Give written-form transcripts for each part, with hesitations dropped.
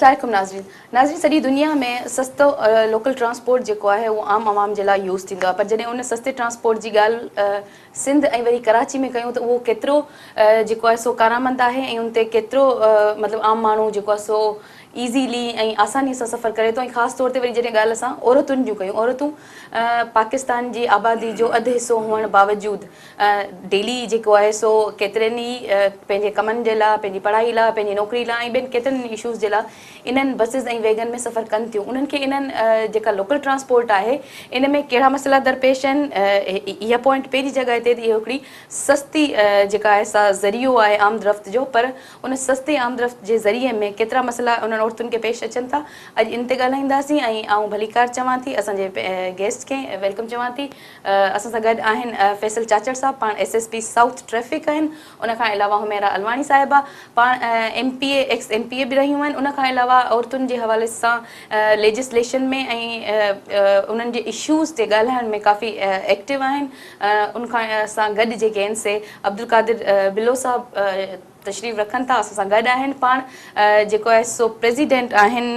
السلام عليڪم ناظرين. ناظرين سڄي دنيا ۾ سستو لوڪل ٽرانسپورٽ جيڪو آهي اهو عام عوام جي لاء يوز ٿيندو آهي پر جڏهن ان سستي ٽرانسپورٽ جي ڳالهه سنڌ ۽ وري ڪراچي ۾ ڪيون ته اهو ڪيترو جيڪو آهي سو ڪارآمد آهي ۽ ان تي ڪيترو مطلب عام ماڻهو جيڪو آهي سو ايزيلي ۽ آساني سان سفر ڪري ٿو ۽ خاص طور تي وري جڏهن ڳالهه اسان عورتن جون ڪيون، عورتون پاڪستان جي آبادي جو اڌ حصو هئڻ باوجود ڊيلي جيڪو آهي سو ڪيترن ئي پنهنجي ڪمن جي لاء، پنهنجي پڙهائي لاء، پنهنجي نوڪري لاء ۽ ٻين ڪيترن ئي اشوز جي لاء انهن بسز ۽ ويگن ۾ سفر ڪن ٿيون. انهن کي انهن جيڪا لوڪل ٽرانسپورٽ آهي ان ۾ ڪهڙا مسئلا درپيش آهن، اها پوائنٽ پنهنجي جڳهه تي ته اهو هڪڙي سستي جيڪا آهي سا ذريعو آهي آمد رفت جو پر ان سستي آمد رفت جي ذريعي ۾ ڪيترا مسئلا انهن عورتن کي پيش اچن ٿا اڄ ان تي ڳالهائينداسين ۽ آئون ڀليڪار چوان ٿي اسان جي گيسٽ کي welcome چوان ٿي اسان سان گڏ آهن فيصل چاچڙ صاحب پاڻ S S P south traffic آهن ان کان علاوه حميرا علواڻي صاحبه پاڻ M P A ex M P A به رهيون آهن ان کان علاوه عورتن جي حوالي سان ليجسليشن ۾ ۽ انهن جي اشوز تي ڳالهائڻ ۾ ڪافي ايڪٽو آهن ان کان سان گڏ جيڪي آهن سي عبدالقادر بلو صاحب تشريف رکن ٿا اسان سان گڏ آهن پاڻ جيڪو آهي سو پريزيڊنٽ آهن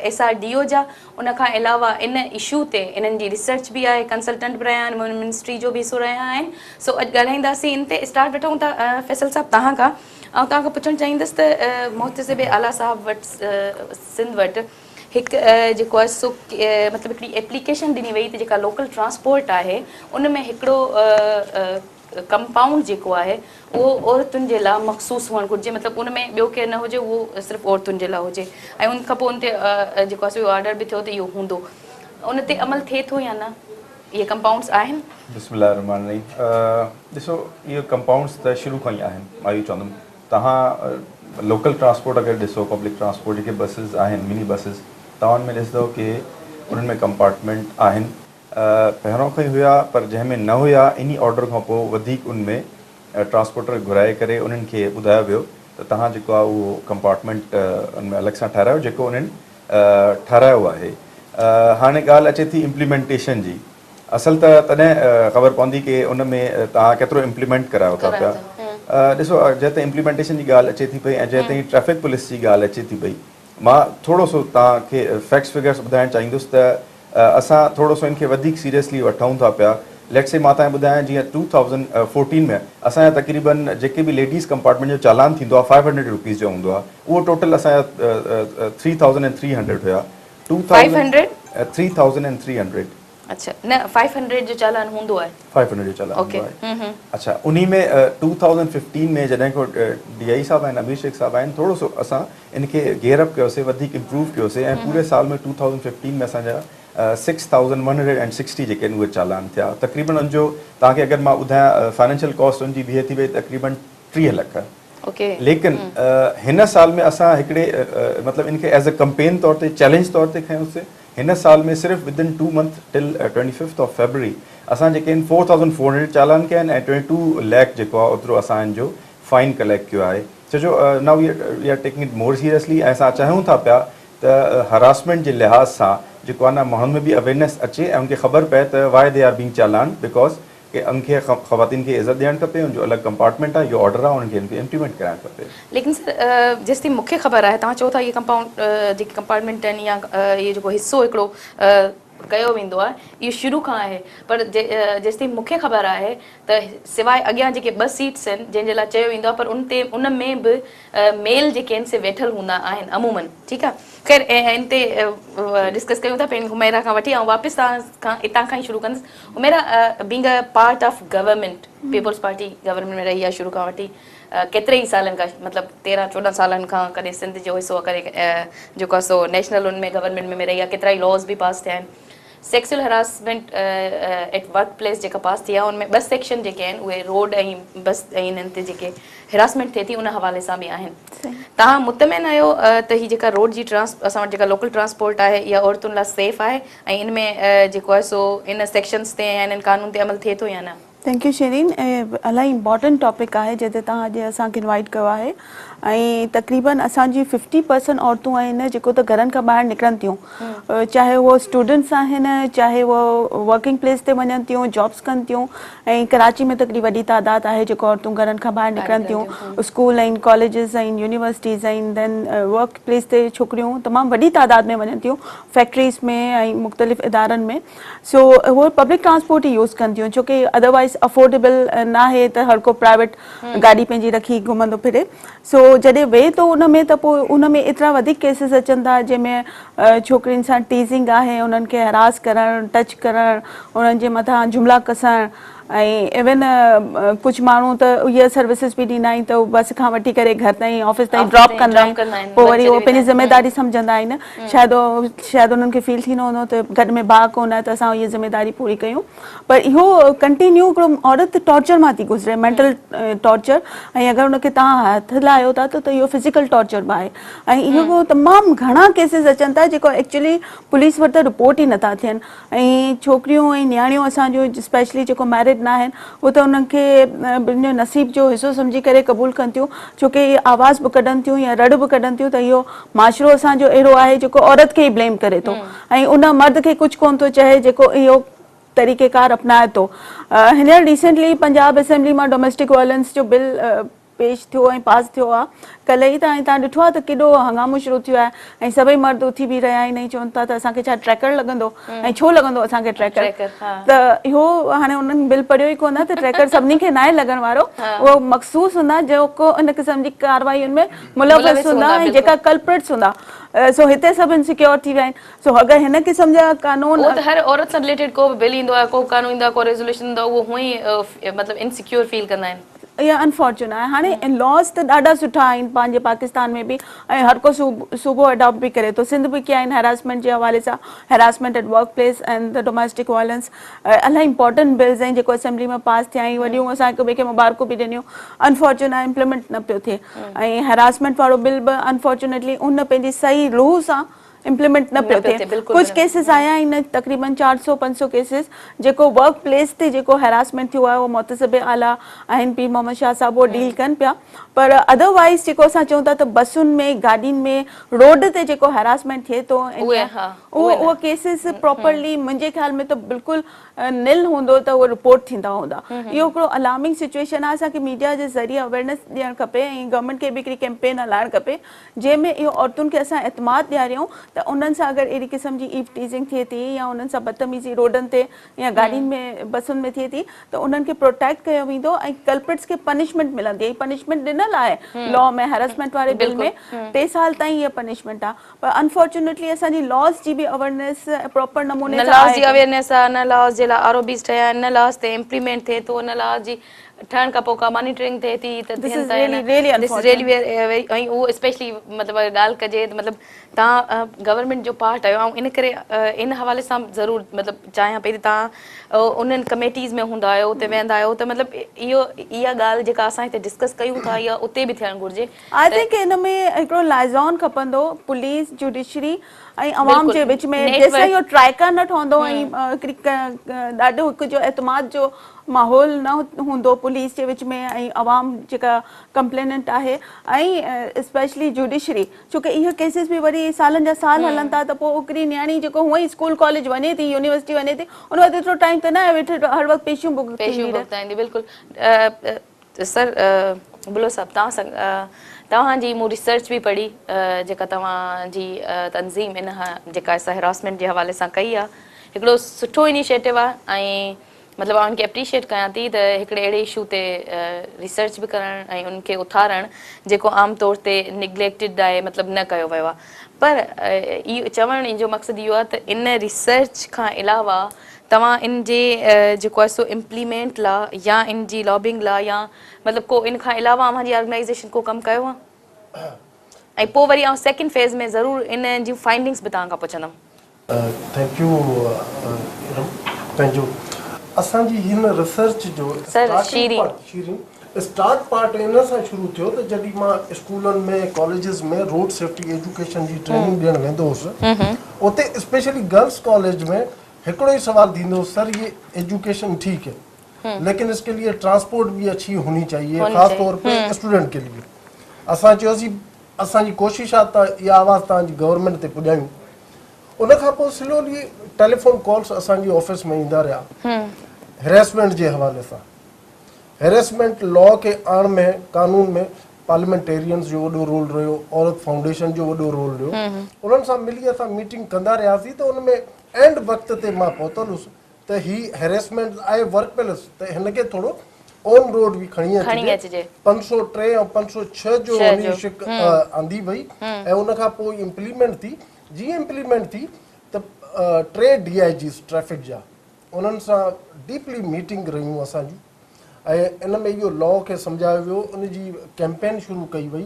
ايس آر ڊي او جا ان کان علاوه ان اشو تي انهن جي ريسرچ به آهي ڪنسلٽنٽ به رهيا آهن منسٽري جو به حصو رهيا آهن سو اڄ ڳالهائينداسين ان تي اسٽارٽ وٺون ٿا فيصل صاحب توهان کان آئون توهان کان پڇڻ چاهيندس ته محتسب اعليٰ صاحب وٽ سنڌ وٽ هڪ جيڪو آهي سو مطلب هڪڙي ايپليڪيشن ڏني وئي ته جيڪا لوڪل ٽرانسپورٽ آهي ان ۾ هڪڙو ڪمپائونڊ جيڪو آهي اهو عورتن جي لاء مخصوص هئڻ گهرجي مطلب ان ۾ ٻيو ڪير نه هجي اهو صرف عورتن جي لاء هجي ۽ ان کان پوء ان تي جيڪو آهي سو اهو آرڊر به ٿيو ته اهو هوندو ان تي عمل ٿئي ٿو يا نه اهي ڪمپائونڊس آهن؟ بسم الله الرحمٰن الرحيم ڏسو اهي ڪمپائونڊس ته شروع کان ئي آهن مان اهو چوندم توهان لوڪل ٽرانسپورٽ اگر ڏسو پبلڪ ٽرانسپورٽ جيڪي بسز آهن مني بسز توهان ان ۾ ڏسندو ڪي انهن ۾ ڪمپارٽمينٽ آهن پهريون کان ئي هيا پر جنهن ۾ نه هيا انهي آرڊر کان پوء وڌيڪ ان ۾ ٽرانسپورٽر گهرائي ڪري انهن کي ٻڌايو ويو ته توهان جيڪو آهي اهو ڪمپارٽمينٽ ان ۾ الڳ سان ٺهرايو جيڪو انهن ٺهرايو آهي هاڻي ڳالهه اچي ٿي امپليمينٽيشن جي اصل ته تڏهن خبر پوندي ڪي ان ۾ توهان ڪيترو امپليمينٽ ڪرايو ٿا پيا ڏسو جنهن تائين امپليمينٽيشن جي ڳالهه اچي ٿي پئي ۽ جنهن تائين ٽريفڪ پوليس جي ڳالهه اچي ٿي پئي مان ٿورو سو توهان کي فيڪٽس فگرس ٻڌائڻ چاهيندس ته اسان ٿورو سو ان کي وڌيڪ سيريسلي وٺون ٿا پيا ليٽس سي مان توهان کي ٻڌايان جيئن ٽو ٿائوزنڊ فورٽين ۾ اسان جا تقريبن جيڪي به ليڊيز ڪمپارٽمينٽ جو چالان ٿيندو آهي فائيو هنڊريڊ روپيز جو هوندو آهي اهو ٽوٽل اسان جا 3300 هيا two thousand 3300. اڇا نه فائيو هنڊريڊ جو چالان هوندو آهي. فائيو هنڊريڊ جو چالان هوندو آهي. اڇا انهي ۾ ٽو ٿائوزنڊ ففٽين ۾ جڏهن کان ڊي I صاحب آهن امير شيخ صاحب آهن ٿورو سو اسان ان کي گيئر اپ ڪيوسي وڌيڪ امپروو ڪيوسي ۽ پوري سال ۾ ٽو ٿائوزنڊ ففٽين ۾ اسان جا 6160 جيڪي آهن اهي چالان ٿيا تقريبن ان جو توهان کي اگر مان ٻڌايان فائنينشل ڪاسٽ ان جي بيهي ٿي وئي تقريبن 30 لک ليڪن هن سال ۾ اسان هڪڙي مطلب ان کي ايز اي ڪمپين طور تي چئلينج طور تي کنيوسي هن سال ۾ صرف within two month till twenty fifth of February اسان جيڪي آهن فور ٿائوزنڊ فور هنڊريڊ چالان ڪيا آهن ۽ ٽوئنٽي ٽو ليک جيڪو آهي اوترو اسان ان جو فائن ڪليڪٽ ڪيو آهي ڇو جو now we are taking it more seriously ۽ اسان چاهيون ٿا پيا ته هراسمينٽ جي لحاظ سان جيڪو آهي نه ماڻهن ۾ به اويرنيس اچي ۽ ان کي خبر پئي ته why they are being challan because ڪي ان کي خواتين کي عزت ڏيڻ کپي ان جو الڳ ڪمپارٽمينٽ آهي اهو آرڊر آهي انهن کي ان کي امپليمينٽ ڪرائڻ کپي. ليڪن سر جيستائين مون کي خبر آهي توهان چئو ٿا اهي ڪمپائونڊ جيڪي ڪمپارٽمينٽ آهن يا اهي جيڪو حصو هڪڙو ڪيو ويندو آهي اهو شروع کان آهي پر جيستائين مون کي خبر آهي ته سواء اڳيان جيڪي ٻه سيٽس آهن جنهن جي لاء چيو ويندو آهي پر ان تي ان ۾ به ميل جيڪي آهن سي ويٺل هوندا آهن عمومن ٺيڪ آهي خير ان تي ڊسڪس ڪيون ٿا پهرين حميرا کان وٺي آئون واپس توهان کان اتان کان ئي شروع ڪندس Humaira being a part of government peoples party government ۾ رهي آهي شروع کان وٺي ڪيتري ئي سالن کان مطلب 13 14 سالن کان ڪڏهن سنڌ جو حصو ڪڏهن جيڪو آهي سو نيشنل ان ۾ گورنمينٽ ۾ رهي آهي ڪيترا ئي لاز به پاس ٿيا آهن sexual harassment at work place جيڪا پاس ٿي آهي ان ۾ ٻه سيڪشن جيڪي آهن اهي روڊ ۽ بس ۽ انهن تي جيڪي هراسمينٽ ٿئي ٿي ان حوالي سان به آهن توهان مطمئن آهيو ته هي جيڪا روڊ جي ٽرانس اسان وٽ جيڪا لوڪل ٽرانسپورٽ آهي اها عورتن لاء سيف آهي ۽ ان ۾ جيڪو آهي سو ان سيڪشنز تي يا انهن قانون تي عمل ٿئي ٿو يا نه؟ Thank you Shireen الاهي امپارٽنٽ ٽاپڪ آهي جنهن تي توهان اڄ اسان کي انوائيٽ ڪيو آهي. ۽ تقريبن اسان جي ففٽي پرسنٽ عورتون آهن جيڪو ته گهرن کان ٻاهر نڪرن ٿيون چاهي اهو اسٽوڊنٽس آهن چاهي اهو ورڪنگ پليس تي وڃن ٿيون جابس ڪن ٿيون ۽ ڪراچي ۾ ته هڪڙي وڏي تعداد آهي جيڪو عورتون گهرن کان ٻاهر نڪرن ٿيون اسڪول آهن ڪاليجز آهن يونيورسٽيز آهن دين ورڪ پليس تي ڇوڪريون تمام وڏي تعداد ۾ وڃن ٿيون فيڪٽريز ۾ ۽ مختلف ادارن ۾ سو اهو پبلڪ ٽرانسپورٽ ئي يوز ڪن ٿيون ڇو ڪي ادروائز افورڊيبل ناهي ته هر ڪو پرائيويٽ گاڏي پنهنجي رکي گهمندو ڦري سو جڏهن ويهي ٿو ان ۾ ته پوء ان ۾ ايترا وڌيڪ ڪيسز اچن ٿا جنهن ۾ ڇوڪرين سان ٽيزنگ آهي انهن کي هراس ڪرڻ ٽچ ڪرڻ انهن جي مٿان جملا ڪسڻ ۽ ايون ڪجهه ماڻهو ته اهي سروسز به ڏيندا آهن ته بس کان وٺي ڪري گهر تائين آفيس تائين ڊراپ ڪندا آهن پوء وري اهو پنهنجي ذميواري سمجهندا آهن شايد شايد انهن کي فيل ٿيندو هوندو ته گهر ۾ ڀاء ڪونه آهي ته اسان اها ذميواري پوري ڪيون پر اهو ڪنٽينيو هڪڙو عورت ٽارچر مان ٿي گذري مينٽل ٽارچر ۽ اگر ان کي توهان هٿ لايو ٿا ته اهو فزيڪل ٽارچر به آهي ۽ اهو تمام گهڻا ڪيسز اچن ٿا جيڪو ايڪچولي پوليس وٽ ته رپورٽ ئي نٿا ٿين ۽ ڇوڪريون ۽ نياڻيون اسان جون اسپيشلي جيڪو ميرڊ نه آهن اهي ته انهن کي پنهنجو نصيب جو حصو سمجهي ڪري قبول ڪن ٿيون ڇو ڪي اهي آواز به ڪڍن ٿيون يا رڙ به ڪڍن ٿيون ته اهو معاشرو اسان جو اهڙو آهي جيڪو عورت کي ئي بليم ڪري ٿو ۽ ان مرد کي ڪجهه ڪونه ٿو چئي جيڪو اهو طريقي ڪار اپنائي ٿو هينئر ريسينٽلي پنجاب اسيمبلي مان ڊوميسٽڪ وائلنس جو بل پيش ٿيو ۽ پاس ٿيو آ ڪلهه ئي ته ۽ توهان ڏٺو آ ته ڪيڏو هنگامو شروع ٿيو آهي ۽ سڀئي مرد اٿي بيهي رهيا آهن ۽ چون ٿا ته اسان کي ڇا ٽريڪر لڳندو ۽ ڇو لڳندو اسان کي ٽريڪر ته اهو هاڻي انهن بل پڙهيو ئي ڪونه ته ٽريڪر سڀني کي ناهي لڳڻ وارو اهو مخصوص هوندا جيڪو ان قسم جي ڪارروائين ۾ ملوث هوندا ۽ جيڪا ڪلپرٽس هوندا سو هتي سڀ انسيڪيور ٿي ويا آهن سو اگر هن قسم جا قانون اهو ته هر عورت سان رليٽيڊ ڪو به بل ايندو آهي ڪو به قانون ايندو آهي ڪو ريزوليوشن ايندو آهي اهو هونئن ئي مطلب انسيڪيور فيل ڪندا آهن. اها انفارچون آهي هاڻي لاز ته ڏاڍا سٺا آهن پنهنجي پاڪستان ۾ به ۽ هر ڪو صوبو اڊاپٽ به ڪري ٿو سنڌ به ڪيا آهن هراسمينٽ جي حوالي سان harassment at work place and domestic violence الاهي امپورٽنٽ بلز آهن جيڪو اسيمبلي ۾ پاس ٿيا آهن وڏيون اسان هڪ ٻئي کي مبارڪون به ڏنيون انفارچون آهي امپليمينٽ نه پيو ٿئي ۽ هراسمينٽ وارو بل به انفارچونيٽلي ان پنهنجي صحيح روح سان امپليمينٽ نه پيو ٿئي ڪجهه ڪيسز آيا آهن تقريبن چار سو پنج سو ڪيسز جيڪو ورڪ پليس تي جيڪو هراسمينٽ ٿيو آهي اهو محتسب اعليٰ آهن پير محمد شاهه صاحب اهو ڊيل ڪن پيا پر ادر وائز جيڪو اسان چئون ٿا ته بسن ۾ گاڏين ۾ روڊ تي جيڪو هراسمينٽ ٿئي ٿو اهو اهو ڪيسز پراپرلي منهنجي خيال ۾ ته بلڪل نل هوندو ته اهو رپورٽ ٿيندا هوندا اهو هڪڙو الارمنگ سچويشن آهي اسان کي ميڊيا جي ذريعي اويرنيس ڏيڻ کپي ۽ گورنمينٽ کي به هڪڙي ڪيمپين هلائڻ کپي جنهن ۾ اهو عورتن کي اسان اعتماد ڏياريون ته انهن سان اگر اهڙي قسم جي ايو ٽيزنگ ٿئي ٿي يا انهن سان بدتميزي روڊن تي يا گاڏين ۾ بسن ۾ ٿئي ٿي ته انهن کي پروٽيڪٽ ڪيو ويندو ۽ ڪلپرٽس کي پنشمينٽ ملندي ۽ پنشمينٽ ڏنل آهي لا ۾ هراسمينٽ واري بل ۾ 3 سال تائين اها پنشمينٽ آهي پر انفارچونيٽلي اسان جي لاز جي به اويرنيس پراپر نموني نه لاز جي اويرنيس آهي نه لاز جي لاء آر او بيز ٺهيا آهن نه لاز تي امپليمينٽ ٿئي ٿو نه لاز جي ٺهڻ کان پوء ڪا مانيٽرنگ ٿئي ٿي ته ٿين ٿا يا نه This is really very ۽ اهو اسپيشلي مطلب اگر ڳالهه ڪجي ته مطلب توهان گورنمينٽ جو پارٽ آهيو آئون ان ڪري ان حوالي سان ضرور مطلب چاهيان پئي ته توهان انهن ڪميٽيز ۾ هوندا آهيو اتي ويهندا آهيو ته مطلب اهو اها ڳالهه جيڪا اسان هتي ڊسڪس ڪيون ٿا اها اتي به ٿيڻ گهرجي I think ان ۾ هڪڙو لائزان کپندو پوليس جوڊيشري ۽ عوام جي وچ ۾ جيستائين اهو ٽرائيڪا نه ٺهندو ۽ هڪڙي ڏاڍو هڪ جو اعتماد جو ماحول نه هوندو پوليس جي وچ ۾ ۽ عوام جيڪا ڪمپليننٽ آهي ۽ اسپيشلي جوڊيشري ڇو ڪي اهي ڪيسز به وري سالن جا سال هلن ٿا ته پوء هڪڙي نياڻي جيڪو هونئن ئي اسڪول ڪاليج وڃي ٿي يونيورسٽي وڃي ٿي ان وٽ ايترو ٽائيم ته نه آهي ويٺي هر وقت پيشيون پيشيون ڀڳتائيندي بلڪل سر بلو صاحب توهان سان توهان جي مون ريسرچ به پڙهي جيڪا توهان جي تنظيم ان جيڪا سا هراسمينٽ جي حوالي سان ڪئي آهي هڪڙو سٺو انيشيٽو آهي ۽ مطلب آئون ان کي اپريشيٽ ڪيان ٿي ته هڪڙي اهڙي اشو تي ريسرچ به ڪرڻ ۽ ان کي اٿارڻ جيڪو عام طور تي نگليڪٽيڊ آهي مطلب نه ڪيو ويو آهي پر اهو چوڻ جو مقصد اهو آهي ته ان ريسرچ کان علاوه توهان ان جي جيڪو آهي سو امپليمينٽ لا يا ان جي لابنگ لا يا مطلب ڪو ان کان علاوه اوهان جي آرگنائيزيشن ڪو ڪم ڪيو آهي ۽ پوء وري آئون سيڪنڊ فيز ۾ ضرور ان جون فائنڊنگس به توهان کان پڇندم. Thank you Iram پنهنجو اسان جي هن ريسرچ جو starting part Shirin start part ان سان شروع ٿيو ته جڏهن مان اسڪولن ۾ ڪاليجز ۾ روڊ سيفٽي ايجوڪيشن جي ٽريننگ ڏيڻ ويندو هوس اتي اسپيشلي گرلس ڪاليج ۾ هڪڙو ئي سوال ٿيندو هو سر يي ايجوڪيشن ٺيڪ هي ليڪن اس ڪي ليي ٽرانسپورٽ بي اڇي هوني چاهيي خاص طور پي اسٽوڊنٽ ڪي ليي. اسان چيوسين اسان جي ڪوشش آهي ته اها آواز توهان جي گورنمينٽ تي پڄايون. ان کان پوء سلولي ٽيليفون ڪالس اسان جي آفيس ۾ ايندا رهيا هريسمينٽ جي حوالي سان. هريسمينٽ لا کي آڻ ۾ قانون ۾ پارليامينٽيرينز جو وڏو رول رهيو، عورت فائونڊيشن جو وڏو رول رهيو. انهن سان ملي اسان ميٽنگ ڪندا رهياسين ته ان ۾ اينڊ وقت تي مان پهتل هيس ته هي هريسمينٽ آهي ورڪ پليس ته هن کي ٿورو آن روڊ به کڻي اچجي. 503 ۽ 506 جو انهي شق آندي وئي ۽ ان کان پوء امپليمينٽ ٿي. جيئن امپليمينٽ ٿي ته T D I Gs traffic جا انهن سان ڊيپلي ميٽنگ رهيون اسان جون ۽ ان ۾ اهو لا کي سمجهايو ويو ان جي ڪيمپين شروع ڪئي وئي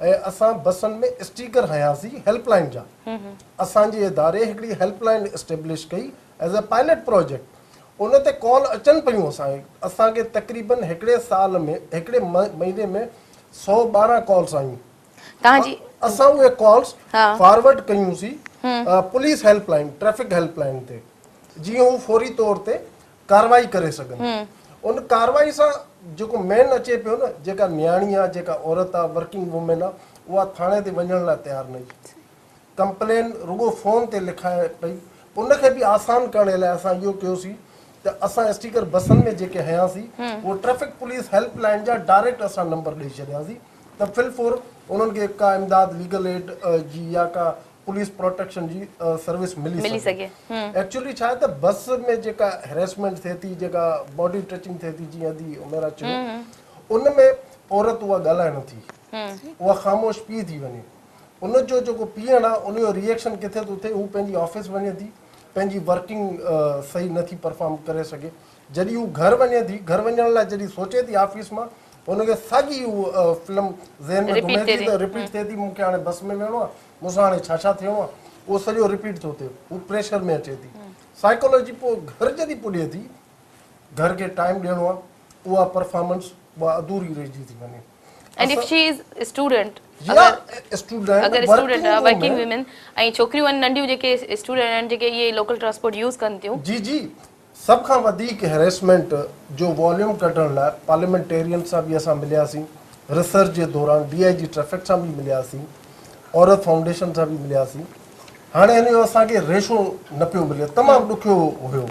۽ اسان بسن ۾ اسٽيڪر هنياسين هيلپ لائن جا. اسان جي اداري هڪڙي هيلپ لائن اسٽيبلش ڪئي ايز اي پائلٽ پروجيڪٽ ان تي ڪال اچن پيون اسان کي اسان کي تقريبن هڪڙي سال ۾ هڪڙي مهيني ۾ 112 ڪالس آيون. توهان جي اسان اهي ڪالس فارورڊ ڪيون سين police help line traffic help line تي جيئن هو فوري طور تي ڪارروائي ڪري سگهن. ان ڪارروائي سان جيڪو مين اچي پيو نه جيڪا نياڻي آ جيڪا عورت آ ورڪنگ وومين آ اها ٿاڻي تي وڃڻ لاء تيار نه هئي. ڪمپلين رڳو فون تي لکائي پئي. ان کي به آسان ڪرڻ لاء اسان اهو ڪيوسين ته اسان اسٽيڪر بسن ۾ جيڪي هنياسين اهو ٽريفڪ پوليس هيلپ لائين جا ڊائريڪٽ اسان نمبر ڏئي ڇڏياسين ته في الفور انهن کي ڪا امداد ليگل ايڊ جي يا ڪا پوليس پروٽيڪشن جي سروس ملي سگهي. ايڪچولي ڇا آهي ته بس ۾ جيڪا هريسمينٽ ٿئي ٿي جيڪا باڊي ٽچنگ ٿئي ٿي جيئن ادي عميرا چيو ان ۾ عورت اها ڳالهائي نٿي اها خاموش پي ٿي وڃي ان جو جيڪو پيئڻ آهي ان جو ريئيڪشن ڪٿي ٿو ٿئي هو پنهنجي آفيس وڃي ٿي پنهنجي ورڪنگ صحيح نٿي پرفارم ڪري سگهي جڏهن هو گهر وڃي ٿي گهر وڃڻ لاء جڏهن سوچي ٿي آفيس مان هن کي ساڳي هو فلم ذهن ۾ گهمي ٿي ته رپيٽ ٿئي ٿي مون کي هاڻي بس ۾ ويهڻو آهي مون سان هاڻي ڇا ڇا ٿيڻو آهي اهو سڄو رپيٽ ٿو ٿئي هو پريشر ۾ اچي ٿي سائيڪالاجي پوء گهر جڏهن پڄي ٿي گهر کي ٽائيم ڏيڻو آهي اها پرفارمنس اها اڌوري رهجي ٿي وڃي. And if she is student يا اسٽوڊنٽ اگر اسٽوڊنٽ آ ورڪنگ وومين ۽ ڇوڪريون آهن ننڍيون جيڪي اسٽوڊنٽ آهن جيڪي اهي لوڪل ٽرانسپورٽ يوز ڪن ٿيون. جي جي سڀ کان وڌيڪ هريسمينٽ جو واليوم ڪڍڻ لاء پارليامينٽيرين سان به اسان ملياسين، ريسرچ جي دوران ڊي I جي ٽريفڪ سان به ملياسين، عورت فائونڊيشن سان به ملياسين، هاڻي ان جو اسان کي ريشو نه پيو ملي، تمام ڏکيو هيو،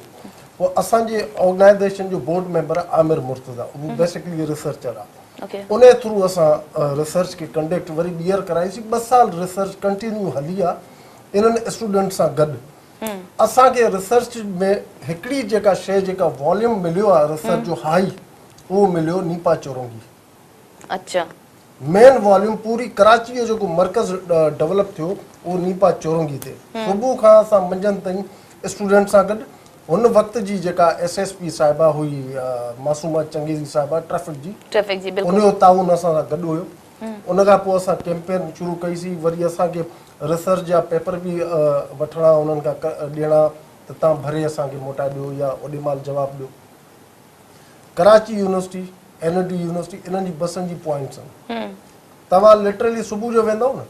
پوء اسان جي آرگنائيزيشن جو بورڊ ميمبر عامر مرتضيٰ هو بيسڪلي ريسرچر آهي، ان جي ٿرو اسان ريسرچ کي ڪنڊڪٽ وري ٻيهر ڪرائيسين، ٻه سال ريسرچ ڪنٽينيو هلي آهي انهن اسٽوڊنٽ سان گڏ. اسان کي ريسرچ ۾ هڪڙي جيڪا شيء جيڪا واليوم مليو آهي ريسرچ جو هائي اهو مليو نيپا چورنگي. اڇا. مين واليوم پوري ڪراچي جو جيڪو مرڪز ڊولپ ٿيو اهو نيپا چورنگي تي صبح کان اسان منجهند تائين اسٽوڊنٽ سان گڏ هن وقت جي جيڪا ايس ايس پي صاحبه هئي معصومه چنگيزي صاحبه ٽريفڪ جي ٽريفڪ جي بلڪل ان جو تعاون اسان سان گڏ هيو ان کان پوء اسان ڪيمپين شروع ڪئي سين وري اسان کي ريسرچ جا پيپر به وٺڻا انهن کان ڏيڻا ته تان ڀري اسان کي موٽائي ڏيو يا اوڏي مهل جواب ڏيو. Karachi university, N E D university انهن جي بسن جي پوائنٽس آهن. توهان لٽرلي صبح جو ويندؤ نه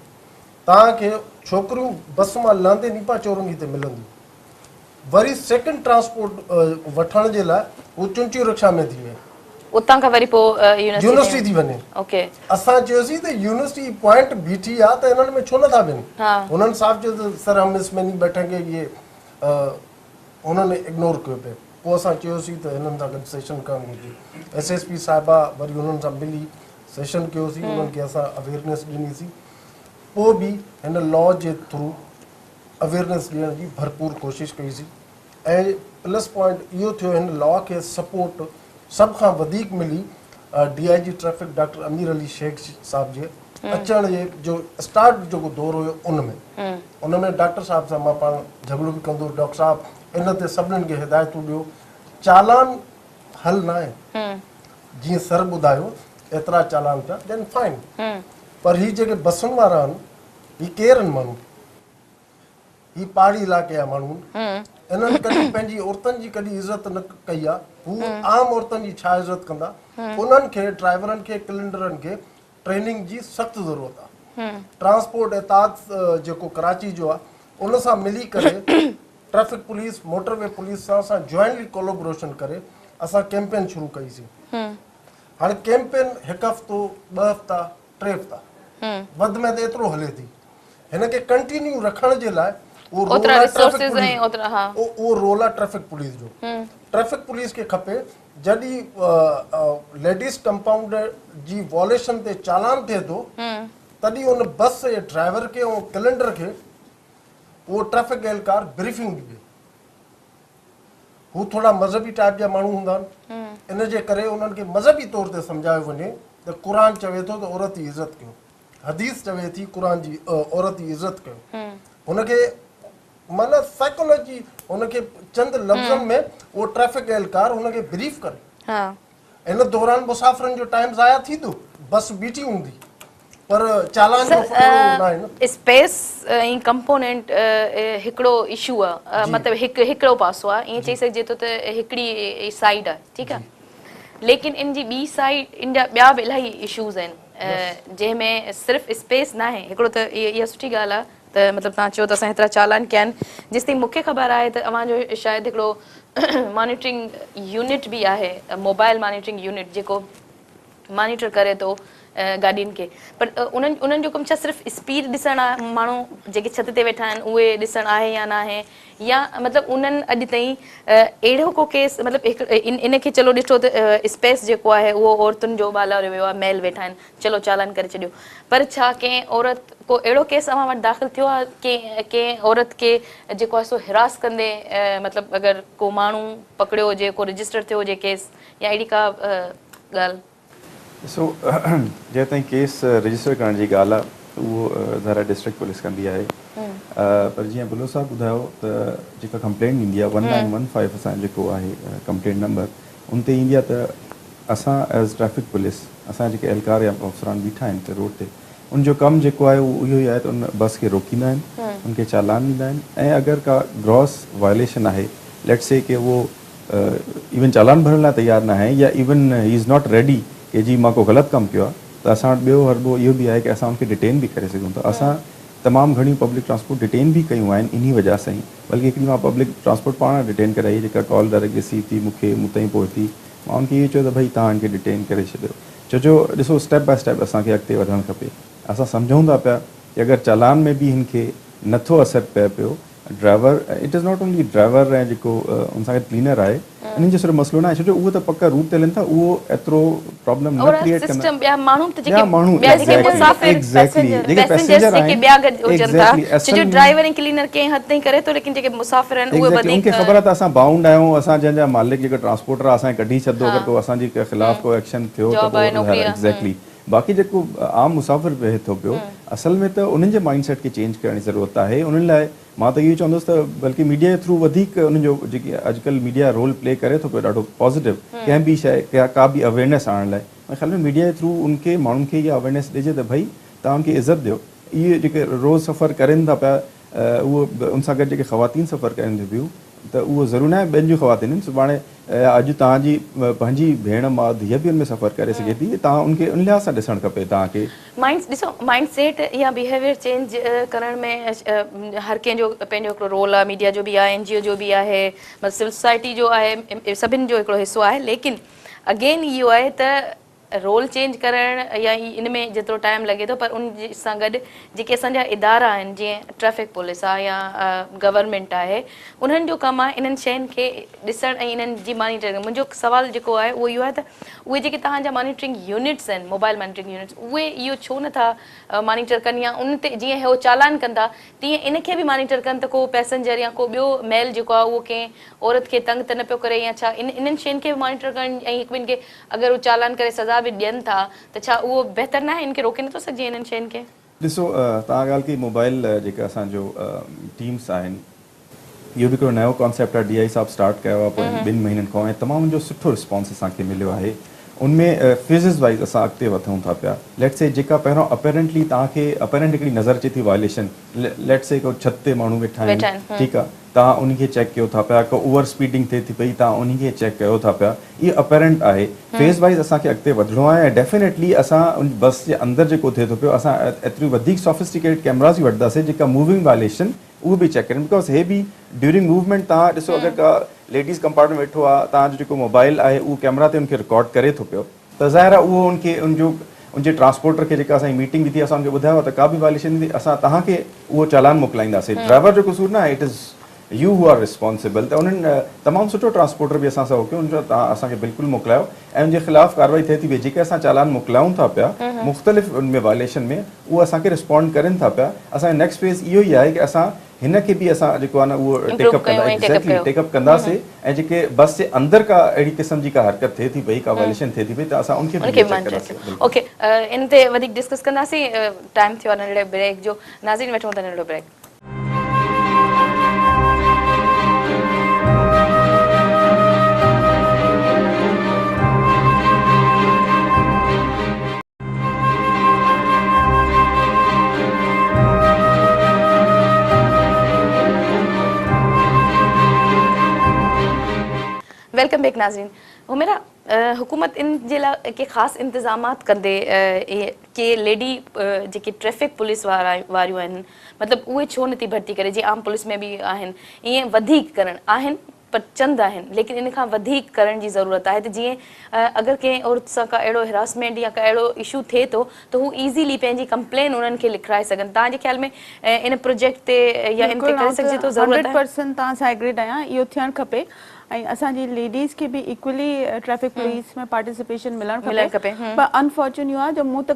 توهان کي ڇوڪريون بس مان لهندي نيپا چورنگي تي ملنديون. وري سيڪنڊ ٽرانسپورٽ وٺڻ جي لاء هو چنچي رڪشا ۾ ٿي وڃي. اتان کان وري پوء يونيورسٽي ٿي وڃي. اوڪي. اسان چيوسين ته يونيورسٽي پوائنٽ بيٺي آ ته انهن ۾ ڇو نه ٿا ويهن. هنن صاف چيو ته سر هم اس ۾ نهين بيٺنگي يي هنن اگنور ڪيو پئي. پوء اسان چيوسين ته هنن سان گڏ سيشن ڪرڻ گهرجي. ايس ايس پي صاحبه وري هنن سان ملي سيشن ڪيوسين انهن کي اسان اويرنيس ڏنيسين. پوء به هن لا جي ٿرو اويئرنيس ڏيڻ جي ڀرپور ڪوشش ڪئي سين ۽ پلس پوائنٽ اهو ٿيو هن لا کي سپورٽ سڀ کان وڌيڪ ملي D I G traffic doctor Amir Ali Shaikh صاحب جي اچڻ جي جو اسٽارٽ جيڪو دور هيو ان ۾ ان ۾ ڊاڪٽر صاحب سان مان پاڻ جهڳڙو به ڪندو هوس ڊاڪٽر صاحب ان تي سڀنن کي هدايتون ڏيو چالان حل ناهي جيئن سر ٻڌايو ايترا چالان ٿيا دين فائن پر هي جيڪي بسن وارا آهن هي ڪير آهن ماڻهو؟ هي پهاڙي علائقي جا ماڻهو آهن. انهن ڪڏهن پنهنجي عورتن جي ڪڏهن عزت نه ڪئي آهي. هو عام عورتن جي ڇا عزت ڪندا؟ انهن کي ڊرائيورن کي ڪلينڊرن کي ٽريننگ جي سخت ضرورت آهي. ٽرانسپورٽ اتحاد جيڪو ڪراچي جو آهي ان سان ملي ڪري traffic police motor V police سان اسان جوائنٽلي ڪولابروشن ڪري اسان ڪيمپين شروع ڪئي سين. هاڻي ڪيمپين هڪ هفتو ٻه هفتا ٽي هفتا. وڌ ۾ وڌ ايترو هلي ٿي. هن کي ڪنٽينيو رکڻ جي لاء اهو رول اوترا آهي ٽريفڪ ريسورسز پوليس ۽ اوترا ها. اهو رول آهي ٽريفڪ پوليس جو. ٽريفڪ پوليس کي کپي جڏهن ليڊيز ڪمپائونڊ جي وائوليشن تي چالان ٿئي ٿو تڏهن ان بس جي ڊرائيور کي ۽ ڪلينڊر کي اهو ٽريفڪ اهلڪار بريفنگ ڏئي. هو ٿورا مذهبي ٽائيپ جا ماڻهو هوندا آهن ان جي ڪري انهن کي مذهبي طور تي سمجهايو وڃي ته قرآن چوي ٿو ته عورت جي عزت ڪيو حديث چوي ٿي قرآن جي عورت جي عزت ڪيو هن کي معنيٰ سائيڪالاجي هن کي چند لفظن ۾ اهو ٽريفڪ اهلڪار هن کي بريف ڪري. ان دوران مسافرن جو ٽائيم ضايع ٿيندو، بس بيٺي هوندي پر چالان جو اهڙو ناهي نه. اسپيس ۽ ڪمپونينٽ هڪڙو اشو آ مطلب هڪ هڪڙو پاسو آ ائين چئي سگهجي ٿو ته هڪڙي سائيڊ آ ٺيڪ آ ليڪن ان جي ٻي سائيڊ ان جا ٻيا به الاهي اشوز آهن جنهن ۾ صرف اسپيس ناهي هڪڙو ته اها سٺي ڳالهه آ ته مطلب توهان چيو ته اسان هيترا چالان ڪيا آهن جيستائين مون کي خبر آهي ته اوهان جو شايد هڪڙو مانيٽرنگ يونٽ به آهي موبائل مانيٽرنگ يونٽ جيڪو مانيٽر ڪري ٿو گاڏين کي پر انهن انهن جو ڪم ڇا صرف اسپيڊ ڏسڻ آهي ماڻهو جيڪي ڇت تي ويٺا آهن اهي ڏسڻ آهي يا ناهي يا مطلب انهن اڄ تائين اهڙو ڪو ڪيس مطلب هڪ ان کي چلو ڏٺو ته اسپيس جيڪو آهي اهو عورتن جو والاريو ويو آهي ميل ويٺا آهن چلو چالان ڪري ڇڏيو پر ڇا ڪنهن عورت ڪو اهڙو ڪيس اوهان وٽ داخل ٿيو آهي ڪنهن ڪنهن عورت کي جيڪو آهي سو هراس ڪندي مطلب اگر ڪو ماڻهو پڪڙيو هجي ڪو رجسٽر ٿيو هجي ڪيس يا اهڙي ڪا ڳالهه. ڏسو جنهن تائين ڪيس رجسٽر ڪرڻ جي ڳالهه آهي اهو ظاهر آهي ڊسٽرڪٽ پوليس ڪندي آهي پر جيئن بلوچ صاحب ٻڌايو ته جيڪا ڪمپلينٽ ايندي آهي 1915 اسان جو جيڪو آهي ڪمپلينٽ نمبر ان تي ايندي آهي ته اسان ايز ٽريفڪ پوليس اسان جا جيڪي اهلڪار يا آفيسران بيٺا آهن اتي روڊ تي ان جو ڪم جيڪو آهي اهو اهو ئي آهي ته ان بس کي روڪيندا آهن ان کي چالان ڏيندا آهن ۽ اگر ڪا گراس وائليشن آهي ليٽس سي ڪي اهو ايون چالان ڀرڻ لاء تيار ناهي يا ايون هي از not ready ڪي جي مان ڪو غلط ڪم ڪيو آهي ته اسان وٽ ٻيو حربو اهو به آهي ڪي اسان ان کي ڊيٽين به ڪري سگهون ٿا اسان تمام گهڻيون پبلڪ ٽرانسپورٽ ڊيٽين به ڪيون آهن انهي وجه سان ئي بلڪه هڪڙي مان پبلڪ ٽرانسپورٽ پاڻ ڊيٽين ڪرائي جيڪا ڪال ڊائريڪٽ رسيو ٿي مون کي مون تائين پهتي مان ان کي اهو چيو ته ڀئي توهان ان کي ڊيٽين ڪري ڇڏيو ڇو جو ڏسو اسٽيپ باء اسٽيپ اسان کي اڳتي وڌڻ کپي اسان سمجهون ٿا پيا ڪي اگر چالان ۾ به هن کي نٿو اثر پئي پيو driver it is not only driver ۽ جيڪو ان سان گڏ ڪلينر آهي انهن جو صرف مسئلو ناهي ڇو جو اهو ته پڪ روٽ تي هلن ٿا اهو ايترو پرابلم نه ڪريئيٽ ڪندا سسٽم ٻيا ماڻهو ته جيڪي ٻيا جيڪي مسافر جيڪي پئسينجرز جيڪي ٻيا گڏ هجن ٿا ڇو جو ڊرائيور ۽ ڪلينر ڪنهن حد تائين ڪري ٿو ليڪن جيڪي مسافر آهن اهي وڌيڪ ان کي خبر آهي ته اسان بائونڊ آهيون اسان جنهن جا مالڪ جيڪو ٽرانسپورٽر آهي اسان کي ڪڍي ڇڏندو اگر ڪو اسان جي خلاف ڪو ايڪشن ٿيو ته پوء ايگزيڪٽلي باقي جيڪو عام مسافر ويهي ٿو پيو اصل ۾ ته انهن جي مائنڊ سيٽ کي چينج ڪرڻ جي ضرورت آهي انهن لاء مان ته اهو چوندس ته بلڪه ميڊيا جي ٿرو وڌيڪ انهن جو جيڪي اڄڪلهه ميڊيا رول پلي ڪري ٿو پيو ڏاڍو پازيٽو ڪنهن به شيء ڪا به اويئرنيس آڻڻ لاء منهنجي خيال ۾ ميڊيا جي ٿرو ان کي ماڻهن کي اها اويئرنيس ڏجي ته ڀئي توهان ان کي عزت ڏيو اهي جيڪي روز سفر ڪرين ٿا پيا اهو ان سان گڏ جيڪي خواتين سفر ڪرين ٿيون پيون ته اهو ضروري ناهي ٻين جون خواتين آهن سڀاڻي يا اڄ توهان جي پنهنجي ڀيڻ ماء ڌيء به ان ۾ سفر ڪري سگهي ٿي توهان ان کي ان لحاظ سان ڏسڻ کپي توهان کي. مائنڊ ڏسو مائنڊ سيٽ يا بيهيويئر چينج ڪرڻ ۾ هر ڪنهن جو پنهنجو هڪڙو رول آهي ميڊيا جو به آهي اين جي او جو به آهي مطلب سول سوسائٽي جو آهي سڀن جو هڪڙو حصو آهي ليڪن اگين اهو آهي ته رول چينج ڪرڻ يا ان ۾ جيترو ٽائيم لڳي ٿو پر ان سان گڏ جيڪي اسان جا ادارا آهن جيئن ٽريفڪ پوليس آهي يا گورنمينٽ آهي انهن جو ڪم آهي انهن شين کي ڏسڻ ۽ انهن جي مانيٽرنگ منهنجو سوال جيڪو آهي اهو اهو آهي ته اهي جيڪي توهان جا مانيٽرنگ يونٽس آهن موبائل مانيٽرنگ يونٽس اهي اهو ڇو نٿا مانيٽر ڪن يا ان تي جيئن هو چالان ڪن ٿا تيئن ان کي به مانيٽر ڪن ته ڪو پئسنجر يا ڪو ٻيو ميل جيڪو آهي اهو ڪنهن عورت کي تنگ ته نه پيو ڪري يا ڇا انهن شين کي به مانيٽر ڪرڻ ۽ هڪ ٻن کي اگر هو چالان ڪري سزا به ڏين ٿا ته ڇا اهو بهتر ناهي ان کي روڪي نٿو سگهجي انهن شين کي؟ ڏسو توهان ڳالهه ڪئي موبائل جيڪا اسان جو ٽيمس آهن اهو به هڪڙو نيو ڪانسيپٽ آهي ڊي I صاحب اسٽارٽ ڪيو آهي پوين ٻن مهينن کان ۽ تمام ان جو سٺو رسپانس اسان کي مليو آهي ان ۾ فيزز وائز اسان اڳتي وڌون ٿا پيا ليٽس سي جيڪا پهريون اپيرنٽلي توهان کي اپيرنٽ هڪڙي نظر اچي ٿي وائليشن ليٽس سي ڪو ڇت تي ماڻهو ويٺا آهن ٺيڪ آهي توهان انهي کي چيڪ ڪيو ٿا پيا، ڪو اوور اسپيڊنگ ٿئي ٿي پئي توهان انهي کي چيڪ ڪيو ٿا پيا، اهو اپيرنٽ آهي، فيز وائيز اسان کي اڳتي وڌڻو آهي ۽ ڊيفينيٽلي اسان ان بس جي اندر جيڪو ٿئي ٿو پيو اسان ايتريون وڌيڪ سافسٽيڪيٽيڊ ڪيمراز به وٺنداسين جيڪا موونگ وائليشن اهو به چيڪ ڪرين because هي به ڊيورنگ موومينٽ توهان ڏسو اگر ڪا ليڊيز ڪمپارٽمينٽ ويٺو آهي توهان جو جيڪو موبائل آهي اهو ڪيمرا تي ان کي رڪارڊ ڪري ٿو پيو ته ظاهر آهي اهو ان کي ان جو ان جي ٽرانسپورٽر کي جيڪا اسان جي ميٽنگ به ٿي اسان ان کي ٻڌايو آهي ته ڪا به وائليشن ٿيندي اسان توهان کي اهو چالان موڪلائينداسين ڊرائيور جو قصور نه آهي it is you who are responsible ته انهن تمام سٺو ٽرانسپورٽر به اسان سان اهو ڪيو انهن چيو توهان اسان کي بلڪل موڪلايو ۽ ان جي خلاف ڪارروائي ٿئي ٿي پئي جيڪي اسان چالان موڪلايون ٿا پيا مختلف ان ۾ وائليشن ۾ اهو اسان کي رسپونڊ ڪرين ٿا پيا اسان جو نيڪسٽ فيز اهو ئي آهي ڪي اسان هن کي به اسان جيڪو آهي نه اهو ٽيڪ اپ ڪندا ايگزيڪٽلي ٽيڪ اپ ڪنداسي ۽ جيڪي بس جي اندر ڪا اهڙي قسم جي ڪا حرڪت ٿئي ٿي پئي ڪا وائليشن ٿئي ٿي پئي ته اسان ان کي به چيڪ ڪنداسي. اوڪي ان تي وڌيڪ ڊسڪس ڪنداسين ٽائيم ٿيو آهي ننڍڙي بريڪ جو ناظرين وٺون ٿا ننڍڙو بريڪ. Welcome back ناظرين حميرا حڪومت ان جي لاء ڪي خاص انتظامات ڪندي ڪي ليڊي جيڪي ٽريفڪ پوليس وارا واريون آهن مطلب اهي ڇو نٿي ڀرتي ڪري جي عام پوليس ۾ به آهن ائين وڌيڪ ڪرڻ آهن پر چند آهن ليڪن ان کان وڌيڪ ڪرڻ جي ضرورت آهي ته جيئن اگر ڪنهن عورت سان ڪا اهڙو هراسمينٽ يا ڪا اهڙو اشو ٿئي ٿو ته هو ايزيلي پنهنجي ڪمپلين انهن کي لکرائي سگهن توهان جي خيال ۾ ان پروجيڪٽ تي يا ان تي ڪري سگهجي ٿو ضرورت آهي؟ هنڊريڊ پرسنٽ توهان سان ايگريڊ آهيان اهو ٿيڻ کپي ۽ اسان جي ليڊيز کي به ايڪولي ٽريفڪ پوليس ۾ پارٽيسپيشن ملڻ کپي پر انفارچون اهو آهي جو مون ته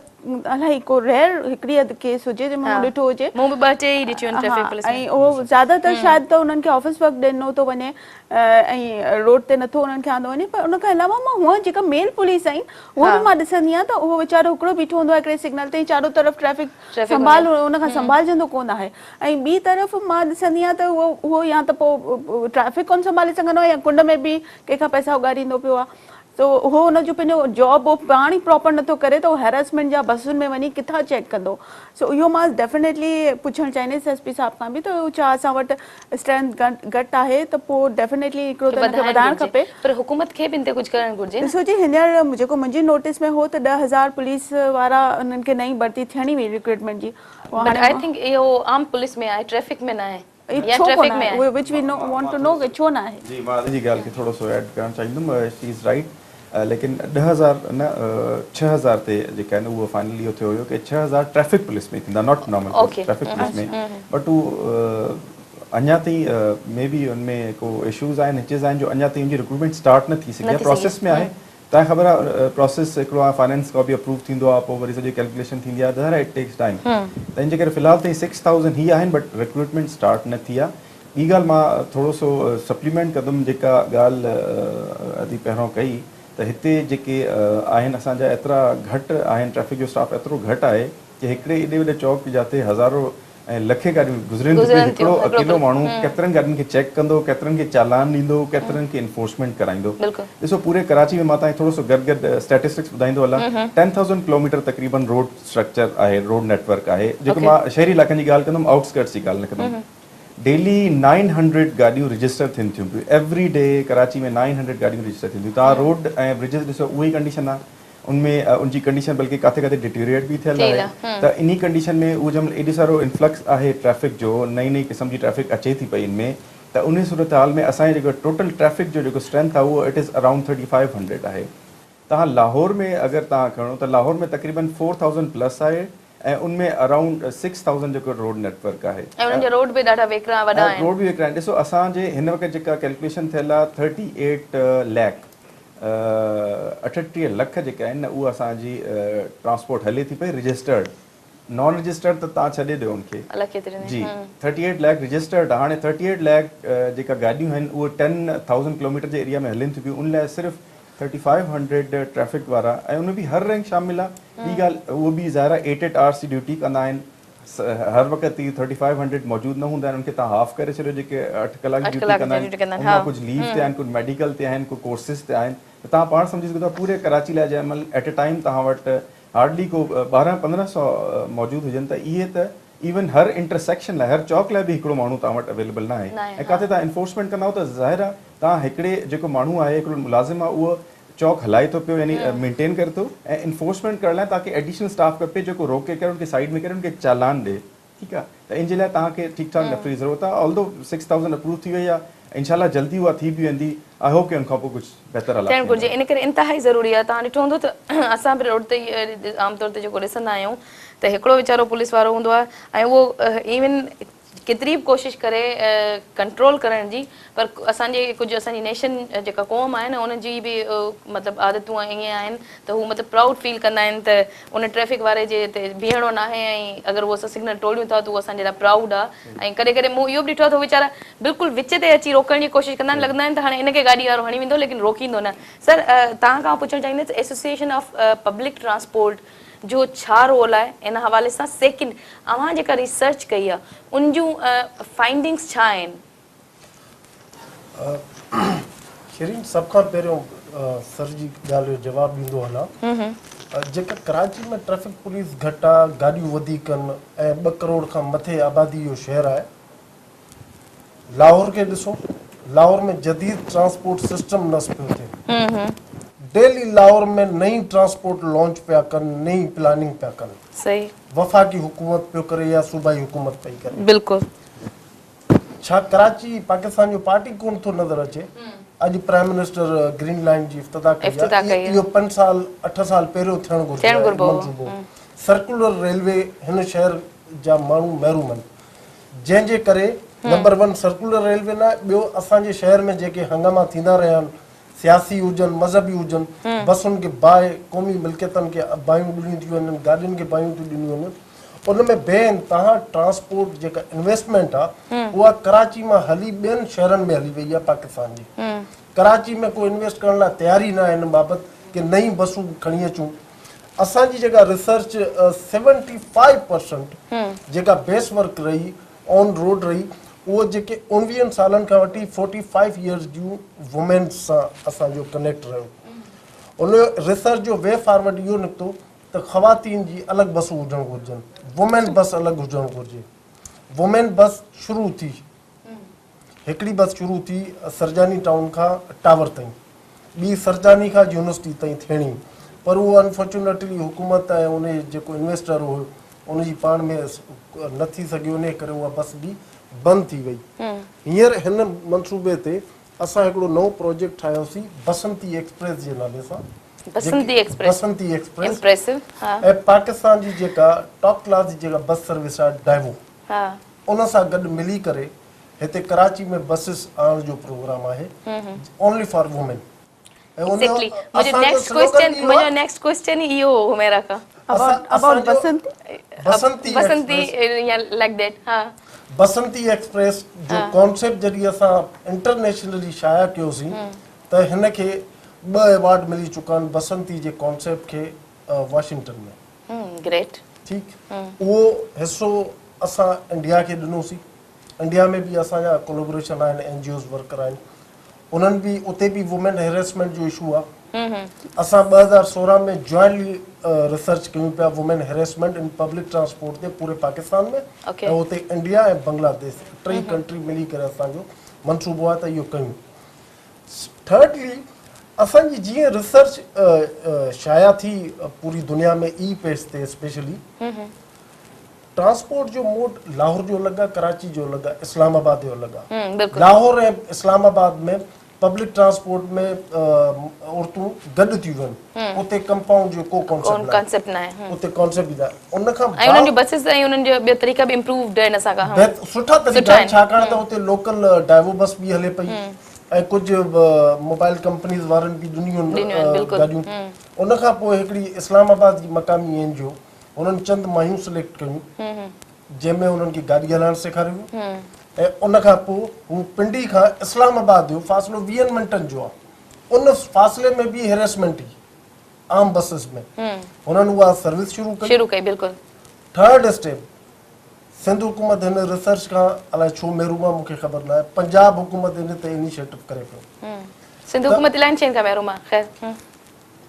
الاهي ڪو ريئر هڪڙي اڌ ڪيس هجي جنهن ۾ مون ڏٺو هجي. مون به ٻه ٽي ئي ڏٺيون آهن ٽريفڪ پوليس ۾. ۽ اهو زياده تر شايد ته انهن کي آفيس ورڪ ڏنو ٿو وڃي ۽ روڊ تي نٿو انهن کي آندو وڃي پر ان کان علاوه مان هونء جيڪا ميل پوليس آهن اهو به مان ڏسندي آهيان ته اهو ويچارو هڪڙو بيٺو هوندو آهي هڪڙي سگنل تي ۽ چارو طرف ٽريفڪ سنڀال ان کان سنڀالجندو ڪونه آهي ۽ ٻي طرف مان ڏسندي آهيان ته اهو اهو يا ته پوء ٽريفڪ ڪونه سنڀالي سگهندو آهي يا ڪنڊ ۾ به ڪنهن کان پئسا اڳاڙيندو پيو آهي سو هو ان جو پنهنجو جاب هو پاڻ ئي پراپر نٿو ڪري ته هو هيراسمينٽ جا بسن ۾ وڃي ڪٿان چيڪ ڪندو سو اهو مان ڊيفينيٽلي پڇڻ چاهيندس ايس پي صاحب کان به ته ڇا اسان وٽ اسٽرينٿ گهٽ آهي ته پوء ڊيفينيٽلي هڪڙو ته ان کي وڌائڻ کپي. پر حڪومت کي به ان تي ڪجهه ڪرڻ گهرجي نه. ڏسو جي هينئر جيڪو منهنجي نوٽيس ۾ هو ته 10,000 پوليس وارا انهن کي نئين ڀرتي ٿيڻي هئي ريڪروٽمينٽ جي اها هاڻي بٽ I think اهو عام پوليس ۾ آهي ٽريفڪ ۾ ناهي. يا ڇو ڪونه آهي اهو which we want to know ڪي ڇو نه آهي. جي مان ادي جي ڳالهه کي ٿورو سو ايڊ ڪرڻ چاهيندم شي از رائيٽ ليڪن 10,000 نه 6,000 تي جيڪا آهي نه اهو فائنلي اهو ٿيو هيو ڪي 6,000 ٽريفڪ پوليس ۾ ٿيندا not normal police traffic police ۾ but هو اڃا تائين مي بي ان ۾ ڪو اشوز آهن هچز آهن جو اڃا تائين ان جي ريڪروٽمينٽ اسٽارٽ نه ٿي سگهي آهي پروسيس ۾ آهي توهان کي خبر آهي پروسيس هڪڙو آهي فائنانس کان به اپروو ٿيندو آهي پوء وري سڄي ڪيلڪوليشن ٿيندي آهي ظاهر آهي it takes time ته ان جي ڪري في الحال تائين 6000 هي آهن بٽ ريڪروٽمينٽ اسٽارٽ نه ٿي آهي ٻي ڳالهه مان ٿورو سو سپليمينٽ ڪندم جيڪا ڳالهه ادي پهريون ڪئي ته هتي جيڪي آهن اسان جا ايترا گهٽ آهن ٽريفڪ جو اسٽاف ايترو گهٽ آهي ڪي هڪڙي ايڏي وڏي چوڪ جاتي هزارو ۽ لکين گاڏيون گذرين ٿيون پيون هڪڙو اڪيلو ماڻهو ڪيترن گاڏين کي چيڪ ڪندو ڪيترن کي چالان ڏيندو ڪيترن کي انفورسمينٽ ڪرائيندو ڏسو پوري ڪراچي ۾ مان توهان کي ٿورو سو گڏ گڏ اسٽيٽسٽڪس ٻڌائيندو هلان 10,000 ڪلوميٽر تقريبن روڊ اسٽرڪچر آهي روڊ نيٽ ورڪ آهي جيڪو مان شهري علائقن جي ڳالهه ڪندم آئوٽ اسڪرٽس جي ڳالهه نه ڪندم ڊيلي 900 گاڏيون رجسٽر ٿين ٿيون پيون ايوري ڊي ڪراچي ۾ 900 گاڏيون رجسٽر ٿين ٿيون توهان روڊ ۽ برجز ڏسو اهي ئي ڪنڊيشن آهي ان ۾ ان جي ڪنڊيشن بلڪه ڪاٿي ڪاٿي ڊيٽيوريٽ به ٿيل آهي ته انهي ڪنڊيشن ۾ اهو جنهن مهل ايڏو سارو انفلڪس آهي ٽريفڪ جو نئين نئين قسم جي ٽريفڪ اچي ٿي پئي ان ۾ ته انهي صورتحال ۾ اسان جي جيڪو ٽوٽل ٽريفڪ جو جيڪو اسٽرينٿ آهي اهو it is around 3500 آهي توهان لاهور ۾ اگر توهان کڻو ته لاهور ۾ تقريبن 4000 پلس آهي ۽ ان ۾ اراؤنڊ 6000 جيڪو روڊ نيٽ ورڪ آهي. ۽ انهن جا روڊ به ڏاڍا ويڪرا وڏا آهن. روڊ به ويڪرا آهن ڏسو اسان جي هن وقت جيڪا ڪيلڪوليشن ٿيل آهي 38 ليک 38 لک جيڪا آهن نه اهو اسان جي ٽرانسپورٽ هلي ٿي پئي رجسٽرڊ نان رجسٽرڊ ته توهان ڇڏي ڏيو ان کي جي 38 ليک رجسٽرڊ هاڻي 38 ليک جيڪا گاڏيون آهن اهو 10000 ڪلوميٽر جي ايريا ۾ هلن ٿيون پيون ان لاء صرف 3500 ٽريفڪ وارا ۽ ان ۾ به هر رينڪ شامل آهي ٻي ڳالهه اهو به ظاهر آهي 8 8 آورس جي ڊيوٽي ڪندا آهن هر وقت اهي 3500 موجود نه هوندا آهن ان کي توهان هاف ڪري ڇڏيو جيڪي 8 ڪلاڪ جي ڊيوٽي ڪندا آهن ان مان ڪجهه ليو تي آهن ڪجهه ميڊيڪل تي آهن ڪو ڪورسز تي آهن ته توهان پاڻ سمجهي سگهو ٿا پوري ڪراچي لاء جنهن مهل ايٽ اي ٽائيم توهان وٽ هارڊلي ڪو 12 1500 موجود هجن ته اهي ته ايون هر انٽرسيڪشن لاء هر چوڪ لاء به هڪڙو ماڻهو توهان وٽ اويليبل نه آهي ۽ ڪاٿي توهان انفورسمينٽ ڪندا ته ظاهر آهي توهان هڪڙي جيڪو ماڻهو آهي هڪڙو ملازم آهي اهو چوڪ هلائي ٿو پيو يعني مينٽين ڪري ٿو ۽ انفورسمينٽ ڪرڻ لاء توهان کي ايڊيشنل اسٽاف کپي جيڪو روڪي ڪري ان کي سائيڊ ۾ ڪري ان کي چالان ڏي. ٺيڪ آ ته ان جي لاء توهان کي ٺيڪ ٺاڪ نفري جي ضرورت آ آلدو 6000 اپروو ٿي وئي آ انشاء الله جلدي اها ٿي به ويندي I hope ڪي ان کان پوء ڪجهه بهتر حالات ٿيڻ گهرجي ٿيندا. ان ڪري انتهائي ضروري آ توهان ڏٺو هوندو ته اسان به روڊ تي عام طور تي جيڪو ڏسندا آهيون ته هڪڙو ويچارو پوليس وارو هوندو آ ۽ اهو ايون ڪيتري به ڪوشش ڪري ڪنٽرول ڪرڻ جي پر اسان جي ڪجهه اسان جي نيشن جيڪا قوم آهي نه ان جي به مطلب عادتون ائين آهن ته هو مطلب پرائوڊ فيل ڪندا آهن ته ان ٽريفڪ واري جي تي بيهڻو ناهي ۽ اگر هو اسان سگنل ٽوڙيون ٿا ته اهو اسان جي لاء پرائوڊ آهي ۽ ڪڏهن ڪڏهن مون اهو به ڏٺو آهي ته هو ويچارا بلڪل وچ تي اچي روڪڻ جي ڪوشش ڪندا آهن لڳندا آهن ته هاڻي ان کي گاڏي وارو هڻي ويندو ليڪن روڪيندو نه سر توهان کان پڇڻ چاهيندس ايسوسيئيشن آف پبلڪ ٽرانسپورٽ جو ڇا رول آهي ان حوالي سان سيڪنڊ اوهان جيڪا ريسرچ ڪئي آهي ان جون فائنڊنگس ڇا آهن؟ شيرين سڀ کان پهريون سر جي ڳالهه جو جواب ڏيندو هلان جيڪا ڪراچي ۾ ٽريفڪ پوليس گهٽ آهي گاڏيون وڌيڪ آهن ۽ ٻه ڪروڙ کان مٿي آبادي جو شهر آهي لاهور کي ڏسو لاهور ۾ جديد ٽرانسپورٽ سسٽم نصب پيو ٿئي ڊيلي لاهور ۾ نئين ٽرانسپورٽ لانچ پيا ڪن نئين پلاننگ پيا ڪن وفاقي حڪومت پيو ڪري يا صوبائي حڪومت پئي ڪري بلڪل ڇا ڪراچي پاڪستان جو پارٽ ئي ڪون ٿو نظر اچي اڄ پرائم منسٽر گرين لائين جي افتتاح ڪئي آهي اهو پنج سال اٺ سال پهريون ٿيڻ گهرجي منصوبو سرڪولر ريلوي هن شهر جا ماڻهو محروم آهن جنهن جي ڪري نمبر ون سرڪولر ريلوي نه آهي ٻيو اسان جي شهر ۾ جيڪي هنگاما ٿيندا رهيا آهن سياسي هجن مذهبي هجن بسن کي باهه قومي ملڪيتن کي باهيون ڏنيون ٿيون وڃن گاڏين کي باهيون ٿيون ڏنيون وڃن ان ۾ بي انتها ٽرانسپورٽ جيڪا انويسٽمينٽ آهي اها ڪراچي مان هلي ٻين شهرن ۾ هلي وئي آهي پاڪستان جي ڪراچي ۾ ڪو انويسٽ ڪرڻ لاء تيار ئي نه آهي ان بابت ڪي نئين بسون کڻي اچون اسان جي جيڪا ريسرچ 75% جيڪا بيس ورڪ رهي آن روڊ رهي اهو جيڪي اوڻويهن سالن کان وٺي 45 ايئرز جون وومينز سان اسان جو ڪنيڪٽ رهيو ان ريسرچ جو وي فارورڊ اهو نڪتو ته خواتين جي الڳ بسون هجڻ گهرجن وومين بس الڳ هجڻ گهرجي وومين بس شروع ٿي هڪڙي بس شروع ٿي سرجاني ٽائون کان ٽاور تائين، ٻي سرجاني کان يونيورسٽي تائين ٿيڻي پر اهو انفارچونيٽلي حڪومت ۽ ان جيڪو انويسٽر هو ان جي پاڻ ۾ نه ٿي سگهيو انهي ڪري اها بس به بند ٿي وئي. هينئر هن منصوبي تي اسان هڪڙو نئون پروجيڪٽ ٺاهيوسين بسنتي ايڪسپريس جي نالي سان بسنتي ايڪسپريس بسنتي ايڪسپريس ۽ پاڪستان جي جيڪا ٽاپ ڪلاس جي جيڪا بس سروس آهي ڊائيوو ان سان گڏ ملي ڪري هتي ڪراچي ۾ بسز آڻڻ جو پروگرام آهي اونلي فار وومين ۽ ان جو اسان جو سلوگن اهو منهنجو نيڪسٽ ڪويسچن ئي اهو هو حميرا کان ابائوٽ بسنتي بسنتي بسنتي يا لائڪ that ها بسنتي ايڪسپريس جو ڪانسيپٽ جڏهن اسان انٽرنيشنلي شايع ڪيوسين ته هن کي ٻه ايوارڊ ملي چڪا آهن بسنتي جي ڪانسيپٽ کي واشنگٽن ۾ گريٽ ٺيڪ اهو حصو اسان انڊيا کي ڏنوسين انڊيا ۾ به اسان جا ڪولابوريشن آهن اين جي اوز ورڪر آهن انهن به اتي به وومين هيريسمينٽ جو اشو آهي اسان 2016 ۾ جوائنٽلي ريسرچ ڪيون پيا women harassment in public transport تي پوري پاڪستان ۾ ۽ اتي انڊيا ۽ بنگلاديش ٽئي ڪنٽري ملي ڪري اسان جو منصوبو آهي ته اهو ڪيون ٿرڊلي اسان جي جيئن ريسرچ شايع ٿي پوري دنيا ۾ اي پيس تي اسپيشلي ٽرانسپورٽ جو موڊ لاهور جو الڳ آهي ڪراچي جو الڳ آهي اسلام آباد جو الڳ آهي لاهور ۽ اسلام آباد ۾ پبلڪ ٽرانسپورٽ ۾ عورتون گڏ ٿيون وڃن اتي ڪمپائونڊ جو ڪو ڪانسيپٽ ناهي اتي ڪانسيپٽ ئي ناهي ان کان ۽ انهن جون بسز ۽ انهن جو ٻيو طريقا به امپرووڊ آهن اسان کان سٺا طريقا آهن ڇاڪاڻ ته اتي لوڪل ڊائيوو بس به هلي پئي ۽ ڪجهه موبائل ڪمپنيز وارن به ڏنيون آهن گاڏيون ان کان پوء هڪڙي اسلام آباد جي مقامي اين جي او انهن چند مايون سليڪٽ ڪيون جنهن ۾ انهن کي گاڏي هلائڻ سيکاريو ويو ۽ ان کان پوء هو پنڊي کان اسلام آباد جو فاصلو ويهن منٽن جو آهي ان فاصلي ۾ به هيريسمينٽ هئي عام بسز ۾ هنن اها سروس شروع ڪئي شروع ڪئي بلڪل ٿرڊ اسٽيپ سنڌ حڪومت هن ريسرچ کان الائي ڇو محروم آهي مون کي خبر ناهي پنجاب حڪومت ان تي انيشيٽو ڪري پيو سنڌ حڪومت الائي شين کان محروم آهي خير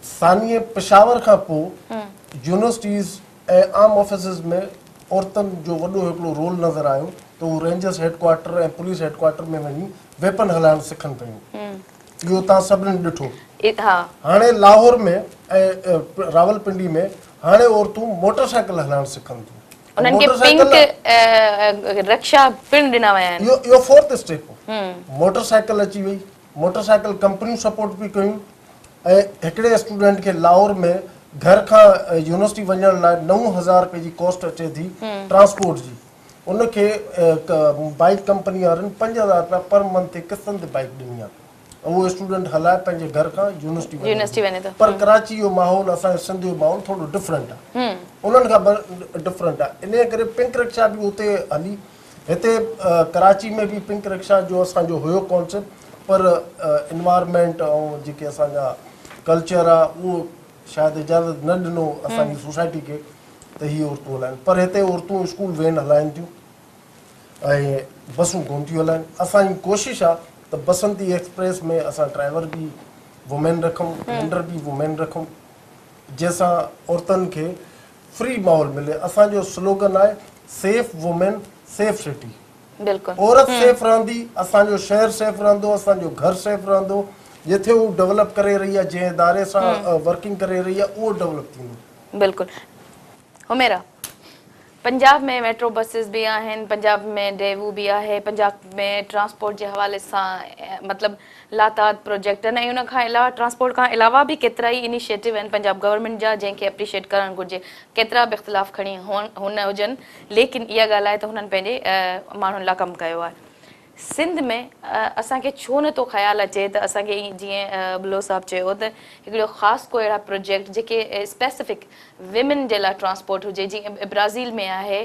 ثانيه پشاور کان پوء يونيورسٽيز ۽ عام آفيسز ۾ عورتن جو وڏو هڪڙو رول نظر آيو ته هو rangers head quarter ۽ police head quarter ۾ وڃي ويپن هلائڻ سکن پيون. اهو توهان سڀني ڏٺو. هاڻي لاهور ۾ ۽ راولپنڊي ۾ هاڻي عورتون موٽر سائيڪل هلائڻ سکن ٿيون. انهن کي پنڪ رڪشا پڻ ڏنا ويا آهن. اهو فورٿ اسٽيپ هو. موٽر سائيڪل اچي وئي، موٽر سائيڪل ڪمپنيون سپورٽ پئي ڪيون ۽ هڪڙي اسٽوڊنٽ کي لاهور ۾ گهر کان يونيورسٽي وڃڻ لاء 9000 رپئي جي ڪاسٽ اچي ٿي ٽرانسپورٽ جي، ان کي بائيڪ ڪمپني وارن 5000 رپيا پر منٿ تي قسطن تي بائيڪ ڏني آهي. اهو اسٽوڊنٽ هلائي پنهنجي گهر کان يونيورسٽي وڃي ٿو. پر ڪراچي جو ماحول اسان جي سنڌ جو ماحول ٿورو ڊفرنٽ آهي انهن کان ڊفرنٽ آهي انهي ڪري پنڪ رڪشا به اتي هلي. هتي ڪراچي ۾ به پنڪ رڪشا جو اسان جو هيو ڪانسيپٽ پر انوائرمينٽ ۽ جيڪي اسان جا ڪلچر آهي اهو شايد اجازت نه ڏنو اسان جي سوسائٽي کي ته هي عورتون هلائن پر هتي عورتون اسڪول وين هلائن ٿيون ۽ بسون ڪونه ٿيون هلائن. اسان جي ڪوشش آ ته بسنتي ايڪسپريس ۾ اسان ڊرائيور به وومين رکون، ڪلينڊر به وومين رکون جنهن سان عورتن کي فري ماحول ملي. اسان جو سلوگن آهي سيف وومين سيف سٽي. عورت سيف رهندي اسان جو شهر سيف رهندو، اسان جو گهر سيف رهندو، جتي هو ڊولپ ڪري رهي آهي، جنهن اداري سان ورڪنگ ڪري رهي آهي اهو ڊولپ ٿيندو. بلڪل حميرا. پنجاب ۾ ميٽرو بسز به آهن، پنجاب ۾ ڊيوو به آهي، پنجاب ۾ ٽرانسپورٽ جي حوالي سان مطلب لاتعداد پروجيڪٽ آهن ۽ ان کان علاوه ٽرانسپورٽ کان علاوه به ڪيترائي انيشيٽو آهن پنجاب گورنمينٽ جا جنهن کي اپريشيٽ ڪرڻ گهرجي ڪيترا به اختلاف کڻي هن هجن ليڪن اها ڳالهه آهي ته هنن پنهنجي ماڻهن لاء ڪم ڪيو آهي. سنڌ ۾ اسان کي ڇو نه ٿو خيال اچي ته اسان کي جيئن بلوچ صاحب چيو ته هڪڙو خاص ڪو اهڙا پروجيڪٽ جيڪي اسپيسفڪ ويمن جي لاء ٽرانسپورٽ هجي جيئن برازيل ۾ آهي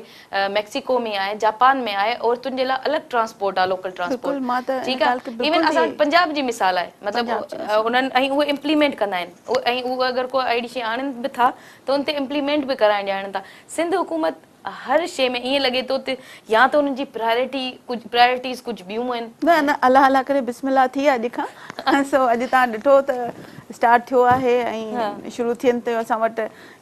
ميڪسيڪو ۾ آهي جاپان ۾ آهي عورتن جي لاء الڳ ٽرانسپورٽ آهي لوڪل ٽرانسپورٽ ٺيڪ آهي ايون اسان وٽ پنجاب جي مثال آهي مطلب انهن ۽ اهي امپليمينٽ ڪندا آهن ۽ اهي اگر ڪو اهڙي شي آڻن به ٿا ته ان تي امپليمينٽ به ڪرائڻ ڄاڻن ٿا سنڌ حڪومت هر شيء ۾ ائين لڳي ٿو ته يا ته انهن جي پرائرٽي ڪجهه پرائرٽيز ڪجهه ٻيون آهن. نه نه الله الله ڪري بسم الله ٿي اڄ کان سو اڄ توهان ڏٺو ته اسٽارٽ ٿيو آهي ۽ شروع ٿين ٿيون اسان وٽ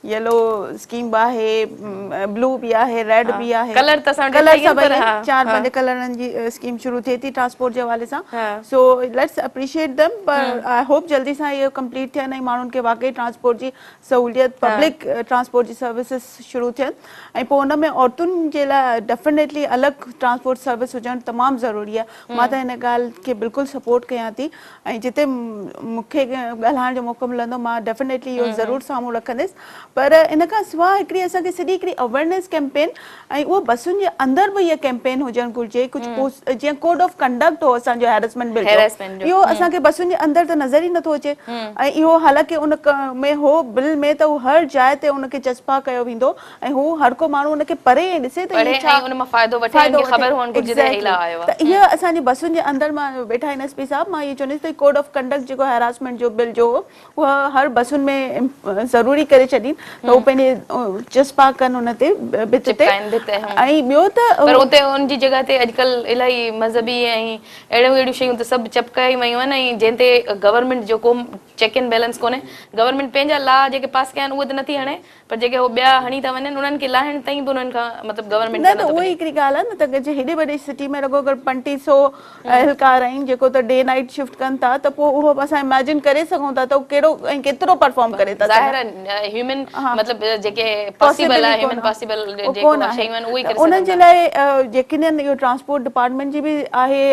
يلو اسڪيم به آهي بلو به آهي ريڊ به آهي ڪلر ته اسان وٽ ڪلر سڀ آهن 4 5 ڪلرن جي اسڪيم شروع ٿئي ٿي ٽرانسپورٽ جي حوالي سان سو let's appreciate them per I hope جلدي سان اهو ڪمپليٽ ٿين ۽ ماڻهن کي واقعي ٽرانسپورٽ جي سهوليت پبلڪ ٽرانسپورٽ جي سروسز شروع ٿين ۽ پوء ان ۾ عورتن جي لاء ڊيفنيٽلي الڳ ٽرانسپورٽ سروس هجڻ تمام ضروري آهي مان ته هن ڳالهه کي بلڪل سپورٽ ڪيان ٿي ۽ جتي مون کي ڳالهائڻ جو موقعو ملندو مان ڊيفنيٽلي اهو ضرور سامهون رکنديس پر ان کان سواء هڪڙي اسان کي سڄي هڪڙي اويرنيس ڪيمپين ۽ اهو بسن جي اندر به اها ڪيمپين هجڻ گهرجي ڪجهه جيئن ڪوڊ آف ڪنڊڪٽ هو اسان جو هيرسمينٽ بل جو اهو اسان کي بسن جي اندر ته نظر ئي نٿو اچي ۽ اهو حالانڪه ان ۾ هو بل ۾ ته هو هر جاء تي ان کي چسپا ڪيو ويندو ۽ هو هر ڪو ماڻهو ان کي پڙهي ۽ ڏسي ته هي ڇا ان مان فائدو وٺي ان کي خبر هئڻ گهرجي ته هي لاء آيو آهي ته اها اسان جي بسن جي اندر مان ويٺا آهن ايس پي صاحب مان اهو چوندس ته ڪوڊ آف ڪنڊڪٽ جيڪو هراسمينٽ جو بل جو هو اها هر بسن ۾ ضروري ڪري ڇڏين ته هو پنهنجي چسپا ڪن ان تي ڀت تي ۽ ٻيو ته پر اتي ان جي جڳهه تي اڄڪلهه الاهي مذهبي ۽ اهڙيون اهڙيون شيون ته سڀ چپڪائي ويون آهن ۽ جنهن تي گورنمينٽ جو ڪو چيڪ اينڊ بيلنس ڪونهي گورنمينٽ پنهنجا لا جيڪي پاس ڪيا آهن اهي ته نٿي هڻي پر جيڪي هو ٻيا هڻي ٿا وڃن انهن کي لاهڻ تائين به انهن کان مطلب گورنمينٽ نه ته اها ئي هڪڙي ڳالهه آهي نه ته جي هيڏي وڏي سٽي ۾ رڳو اگر 35 سو اهلڪار آهن جيڪو ته ڊي نائيٽ شفٽ ڪن ٿا ته پوء اهو به اسان اميجن ڪري سگهون ٿا ته هو ڪهڙو ۽ ڪيترو پرفارم ڪري ٿا ظاهر آهي هيومن مطلب جيڪي پاسيبل آهي هيومن پاسيبل جيڪو شيون آهن اهي ئي ڪري سگهن ٿا انهن جي لاء يقينن اهو ٽرانسپورٽ ڊپارٽمينٽ جي به آهي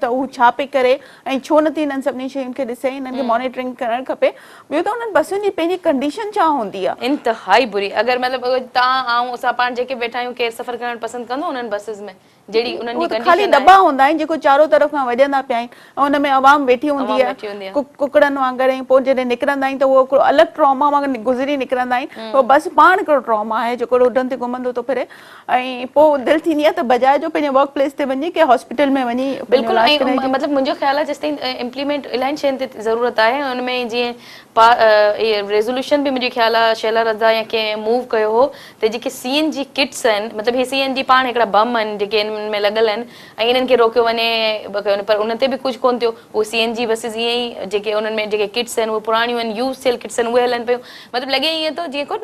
ته هو ڇا پئي ڪري ۽ ڇو نٿي انهن سڀني شين کي ڏسي انهن کي مانيٽرنگ ڪرڻ کپي ٻيو ته انهن بسن جي پنهنجي ڪنڊيشن ڇا هوندي آ. انتهائي بري اگر مطلب توهان آئون اسان پاڻ جيڪي به ويٺا آهيون ڪير سفر ڪرڻ پسند ڪندو انهن بسز ۾ جهڙي انهن جي اهو ته خالي ڪنڊيشن آهي. ڏٻا هوندا آهن جيڪو چارو طرف کان وڄندا پيا آهن ۽ ان ۾ عوام ويٺي هوندي عوام ويٺي هوندي آهي ڪڪڙن وانگر ۽ پوء جڏهن نڪرندا آهن ته اهو هڪڙو الڳ ٽراما مان گذري نڪرندا آهن اهو بس پاڻ هڪڙو ٽراما آهي جيڪو روڊن تي گهمندو ٿو ڦري ۽ پوء دل ٿيندي آهي ته بجاء جو پنهنجي ورڪ پليس تي وڃي ڪنهن هاسپيٽل ۾ وڃي پنهنجو بلڪل علاج ۽ ڪرائجي. مطلب منهنجو خيال آهي جيستائين امپليمينٽ الاهين شين تي ضرورت آهي ۽ ان ۾ جيئن پا اهي ريزوليوشن به منهنجو خيال آهي شهلا رضا يا ڪنهن موو ڪيو هو ته جيڪي سي اين جي ڪٽس آهن مطلب هي سي اين جي پاڻ هڪڙا بم آهن جيڪي ۾ لڳل آهن ۽ انهن کي روڪيو وڃي ۽ پر ان تي به ڪجهه ڪونه ٿيو. اهي سي اين جي بسز ائين ئي جيڪي انهن ۾ جيڪي ڪٽس آهن اهي پراڻيون آهن، يوز ٿيل ڪٽس آهن اهي هلن پيون. مطلب لڳي ائين ٿو جيئن ڪو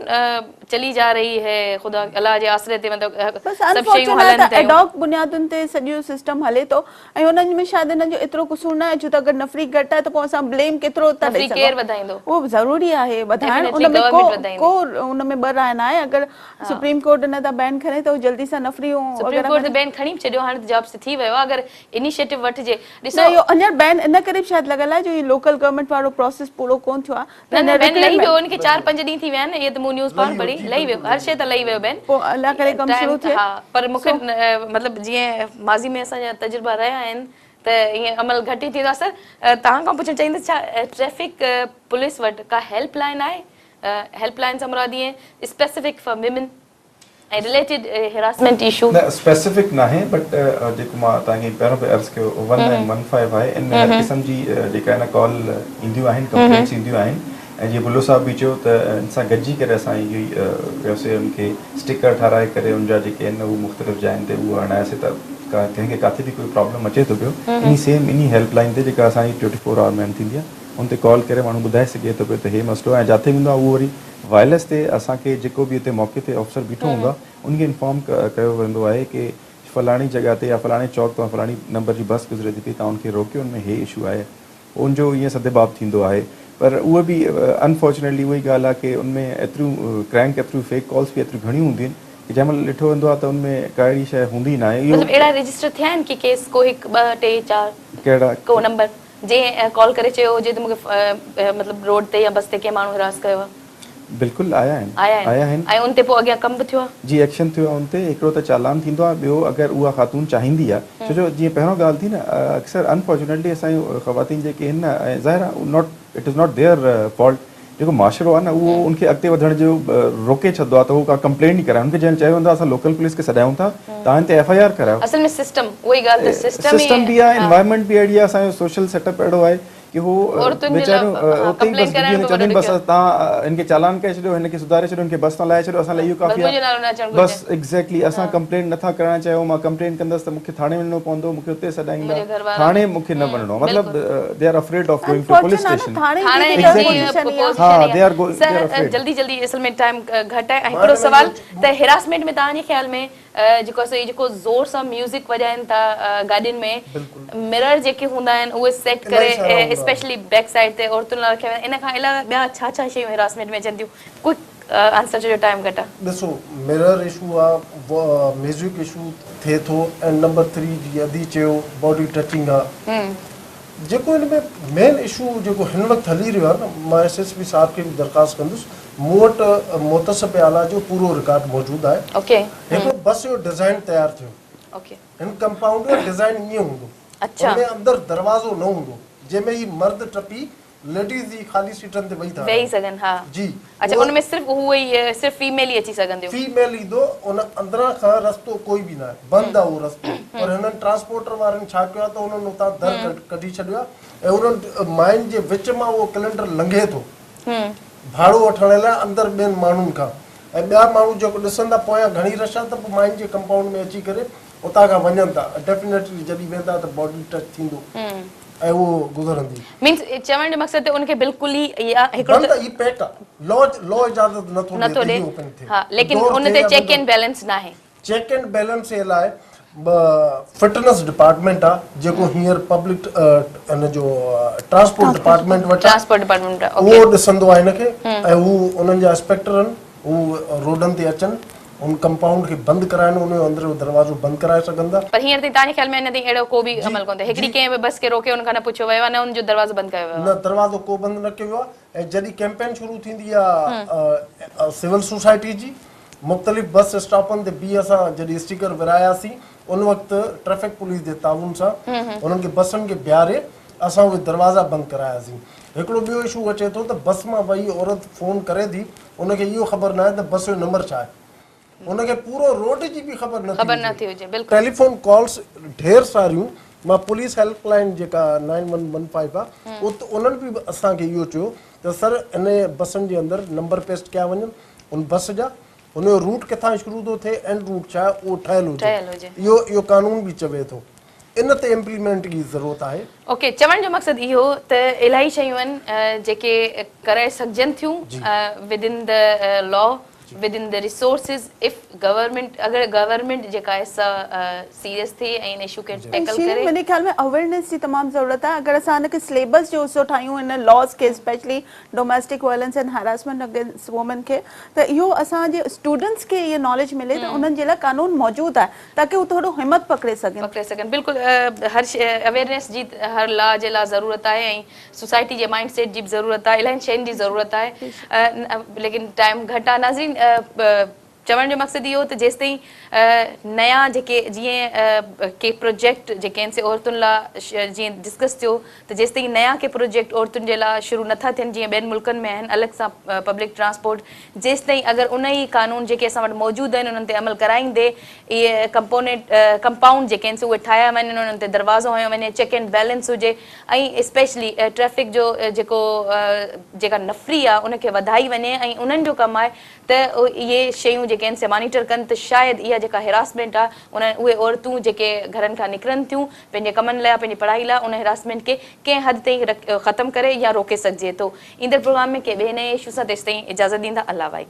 چلي جا رهي هي خدا الله جي آسري تي مطلب بس سڀ شيون انفارچونيٽ آهي هلن ته پيون. ايڊاڪ بنيادن تي سڄو سسٽم هلي ٿو ۽ انهن ۾ شايد انهن جو ايترو قصور نه آهي ڇو ته اگر نفري گهٽ آهي ته پوء اسان بليم ڪيترو ٿا نفري ڏئي ڪير سگهون وڌائيندو؟ اهو ضروري آهي وڌائڻ ڊيفينيٽلي ان ۾ ڪو گورنمينٽ وڌائيندي. ڪو ان ۾ ٻه راء نه آهي اگر سپريم ڪورٽ ان تان بين کڻي ته هو جلدي سان نفريون سپريم وغيره ڪورٽ ته کڻي. بين کڻي به ڇڏيو هاڻي ته جابس ٿي ويو آهي اگر انيشيٽو وٺجي ڏسو. نه اهو اڃا بين ان ڪري به شايد لڳل آهي جو هي لوڪل گورنمينٽ وارو پروسيس پورو ڪون ٿيو آهي ته نه نه هن بين لهي ويو ريڪريٽمينٽ. ان کي 4 5 ڏينهن ٿي ويا آهن اهي ته مون نيوز پاڻ لهي ويو پڙهي جي لهي ويو بلڪل هر شي ته لهي ويو بين پوء الله ڪري ڪم ٽائيم شروع ٿئي ها پر مون کي سو. مطلب جيئن ماضي ۾ اسان جا تجربا رهيا آهن ته ائين عمل گهٽ ئي ٿيندو آهي سر توهان کان پڇڻ چاهيندس ڇا ٽريفڪ پوليس وٽ ڪا هيلپ لائين آهي هيلپ لائين سان مراد ائين specific for women ۽ related harassment issue. نه اسپيسفڪ ناهي بٽ جيڪو مان توهان کي پهريون به عرض ڪيو 1915 آهي ان ۾ هر قسم جي جيڪا آهي نه ڪال اينديون آهن ڪمپلينٽس اينديون آهن ۽ جيئن بلو صاحب به چيو ته ان سان گڏجي ڪري اسان اهو ئي ڪيوسي ان کي اسٽيڪر ٺهرائي ڪري ان جا جيڪي آهن اهي مختلف جاين تي اهو هڻاياسي ته ڪنهن کي ڪاٿي به ڪوئي پرابلم اچي ٿو پيو انهي سيم انهي هيلپ لائين تي جيڪا اسان جي 24 آور مين ٿيندي آهي ان تي ڪال ڪري ماڻهو ٻڌائي سگهي ٿو پيو ته هي مسئلو آهي ۽ جاٿي ويندو آهي اهو وري وائرليس تي اسان کي جيڪو به اتي موقعي تي آفيسر بيٺو هوندو آهي ان کي انفارم ڪيو ويندو آهي ڪي فلاڻي جڳهه تي يا فلاڻي چوڪ تان فلاڻي نمبر جي بس گذري ٿي پئي توهان ان کي روڪيو ان ۾ هي اشو آهي پوء ان جو ائين سدباب ٿيندو آهي پر اهو به انفارچونيٽلي اها ئي ڳالهه آهي ڪي ان ۾ ايتريون ڪرينڪ ايتريون فيڪ ڪالز به ايتريون گهڻيون هونديون آهن ڪي جنهن مهل ڏٺو ويندو آهي ته ان ۾ ڪا اهڙي شيء هوندي ئي ناهي اهو مطلب اهڙا رجسٽر ٿيا آهن ڪي ڪيس ڪو هڪ ٻه ٽي چار ڪهڙا ڪو نمبر جنهن ڪال ڪري چيو هجي ته مون کي مطلب روڊ تي يا بس تي ڪنهن ماڻهو هراس ڪيو آهي. بلڪل آيا آهن آيا آهن ۽ ان تي پوء اڳيان ڪم به ٿيو آهي. جي ايڪشن ٿيو آهي ان تي هڪڙو ته چالان ٿيندو آهي ٻيو اگر اها خاتون چاهيندي آهي ڇو جو جيئن پهريون ڳالهه ٿي نه اڪثر انفارچونيٽلي اسان جون خواتين جيڪي آهن نه ۽ ظاهر آهي not it is not their fault جيڪو معاشرو آهي نه اهو ان کي اڳتي وڌڻ جو روڪي ڇڏندو آهي ته هو ڪا ڪمپلينٽ ئي ڪرائي ان کي جنهن چيو ويندو آهي اسان لوڪل پوليس کي سڏايون ٿا توهان هن تي ايف I R ڪرايو. اصل ۾ سسٽم اها ئي ڳالهه ته سسٽم ئي سسٽم به آهي انوائرمينٽ به اهڙي آهي اسان جو سوشل سيٽ اپ اهڙو آهي ڪي هو ويچاريون اتي ئي بس بيهي چونديون آهن بس توهان هن کي چالان ڪري ڇڏيو هن کي سڌاري ڇڏيو هن کي بس تان لاهي ڇڏيو اسان لاء اهو ڪافي آهي بس ايگزيڪٽلي اسان ڪمپلينٽ نٿا ڪرائڻ چاهيون مان ڪمپلينٽ ڪندس ته مون کي ٿاڻي وڃڻو پوندو مون کي اتي سڏائيندا ٿاڻي مون کي نه وڃڻو آهي مطلب they are afraid of going to police station ها they are afraid. جلدي جلدي اصل ۾ ٽائيم گهٽ آهي ۽ هڪڙو سوال ته هراسمينٽ ۾ توهان جي خيال ۾ جيڪو آهي سو هي جيڪو زور سان ميوزڪ وڄائن ٿا گاڏين ۾ مرر جيڪي هوندا آهن اهي سيٽ ڪري اسپيشلي بيڪ سائيڊ تي عورتن لاء رکيا ويندا آهن ان کان علاوه ٻيا ڇا ڇا شيون هراسمينٽ ۾ اچن ٿيون ڪوئڪ آنسر ڇو جو ٽائيم گهٽ آهي. ڏسو مرر اشو آ ميوزڪ اشو ٿئي ٿو ۽ نمبر ٿري جيئن ادي چيو باڊي ٽچنگ آ جيڪو هن ۾ مين اشو جيڪو هن وقت هلي رهيو آهي نه مان ايس ايس پي صاحب کي به درخواست ڪندس مون وٽ محتسب اعليٰ جو پورو رڪارڊ موجود آهي هڪڙو بس جو ڊزائن تيار ٿيو هن ڪمپائونڊ جو ڊزائن ائين هوندو ان ۾ اندر دروازو نه هوندو جنهن ۾ هي مرد ٽپي ليڊيز جي خالي سيٽن تي ويهي ٿا ويهي سگهن ها جي اڇا ان ۾ صرف هو ئي صرف فيميل ئي اچي سگهنديون. فيميل ايندو ان اندران کان رستو ڪوئي به ناهي بند آهي اهو رستو پر هنن ٽرانسپورٽر وارن ڇا ڪيو آهي ته انهن اتان در ڪڍي ڇڏيو آهي ۽ انهن ماين جي وچ مان اهو ڪلينڊر لنگهي ٿو ڀاڙو وٺڻ لاء اندر ٻين ماڻهن کان ۽ ٻيا ماڻهو جيڪو ڏسن ٿا پويان گهڻي رش آهي ته پوء ماين جي ڪمپائونڊ ۾ اچي ڪري اتان کان وڃن ٿا ڊيفينيٽلي جڏهن ويندا ته باڊي ٽچ ٿيندو. ۽ اهو گذرندي. مينس چوڻ جو مقصد ته ان کي بلڪل ئي يا هڪڙو ته. بند هي پيڪ آ لا لا اجازت نه ٿو ڏي ته هي اوپن ٿئي. ها ليڪن ان تي چيڪ اينڊ بيلنس ناهي. چيڪ اينڊ بيلنس جي لاء فٽنس ڊپارٽمينٽ آ جيڪو هينئر پبلڪ ان جو ٽرانسپورٽ ڊپارٽمينٽ وٽ آ ٽرانسپورٽ ڊپارٽمينٽ اوڪي اهو ڏسندو آ هن کي ۽ هو انهن جا انسپيڪٽر آهن هو روڊن تي اچن ان ڪمپائونڊ کي بند ڪرائن ان جو اندر جو دروازو بند ڪرائي سگهن ٿا. پر هينئر تائين توهان جي خيال ۾ اڃا تائين اهڙو ڪو به عمل ڪونه ٿيو هڪڙي ڪنهن به بس کي روڪي ان کان نه پڇيو ويو آهي نه ان جو دروازو بند ڪيو ويو آهي. نه دروازو ڪو بند نه ڪيو ويو آهي ۽ جڏهن ڪيمپين شروع ٿيندي آهي سول سوسائٽي جي مختلف بس اسٽاپن تي به اسان جڏهن اسٽيڪر ورهاياسين ان وقت ٽريفڪ پوليس جي تعاون سان انهن کي بسن کي بيهاري اسان اهي دروازا بند ڪراياسين. هڪڙو ٻيو اشو اچي ٿو ته بس مان ويهي عورت فون ڪري ٿي ان کي اهو خبر ناهي ته بس جو نمبر ڇا آهي. ان کي پورو روڊ جي به خبر نه ٿي هجي. ٽيليفون ڪالز ڍير ساريون مان پوليس هيلپ لائين جيڪا نائين ون ون فائيو آهي ات انهن به اسان کي اهو چيو ته سر ان بسن جي اندر نمبر پيسٽ ڪيا وڃن ان بس جا هن جو روٽ ڪٿان شروع ٿو ٿئي اينڊ روٽ ڇا آهي اهو ٺهيل هجي. اهو اهو قانون به چوي ٿو. ان تي امپليمينٽ جي ضرورت آهي. اوڪي چوڻ جو مقصد اهو ته الاهي شيون آهن جيڪي ڪرائي سگهجن ٿيون within the law within the resources if government اگر گورنمينٽ جيڪا آهي سا سيريس ٿئي ۽ ان اشو کي ٽيڪل شيرين ڪري. منهنجي خيال ۾ اويرنيس جي تمام ضرورت آهي اگر اسان ان کي سليبس جو حصو ٺاهيون ان لاز کي specially domestic violence and harassment against women کي ته اهو اسان جي اسٽوڊنٽس کي اهي ناليج ملي ته انهن جي لاء قانون موجود آهي تاڪه هو ٿورو همت پڪڙي سگهن. پڪڙي سگهن بلڪل هر اويرنيس جي هر لا جي لا ضرورت آهي ۽ سوسائٽي جي مائنڊ سيٽ جي به ضرورت آهي الاهين شين جي ضرورت آهي ليڪن ٽائيم گهٽ آهي ناظرين چوڻ جو مقصد اهو ته جيستائين نيا جيڪي جيئن ڪي پروجيڪٽ جيڪي آهن سي عورتن لا جيئن ڊسڪس ٿيو ته جيستائين نيا ڪي پروجيڪٽ عورتن جي لا شروع نٿا ٿين جيئن ٻين ملڪن ۾ آهن الڳ سان پبلڪ ٽرانسپورٽ جيستائين اگر ان ئي قانون جيڪي اسان وٽ موجود آهن انهن تي عمل ڪرائيندي اهي ڪمپونينٽ ڪمپائونڊ جيڪي آهن سي اهي ٺاهيا وڃن انهن تي دروازو هنيو وڃي چيڪ اينڊ بيلنس هجي ۽ اسپيشلي ٽريفڪ جو جيڪو جيڪا نفري آهي ان کي وڌائي وڃي ۽ انهن جو ڪم آهي ته اهي شيون جيڪي آهن سي مانيٽر ڪن ته شايد اها جيڪا هراسمينٽ آهي ان اهي عورتون جيڪي گهرن کان نڪرن ٿيون پنهنجي ڪمن لاء پنهنجي پڙهائي لاء ان هراسمينٽ کي ڪنهن حد تائين ختم ڪري يا روڪي سگهجي ٿو. ايندڙ پروگرام ۾ ڪنهن ٻئي نئين اشو سان تيستائين اجازت ڏيندا الله وائي.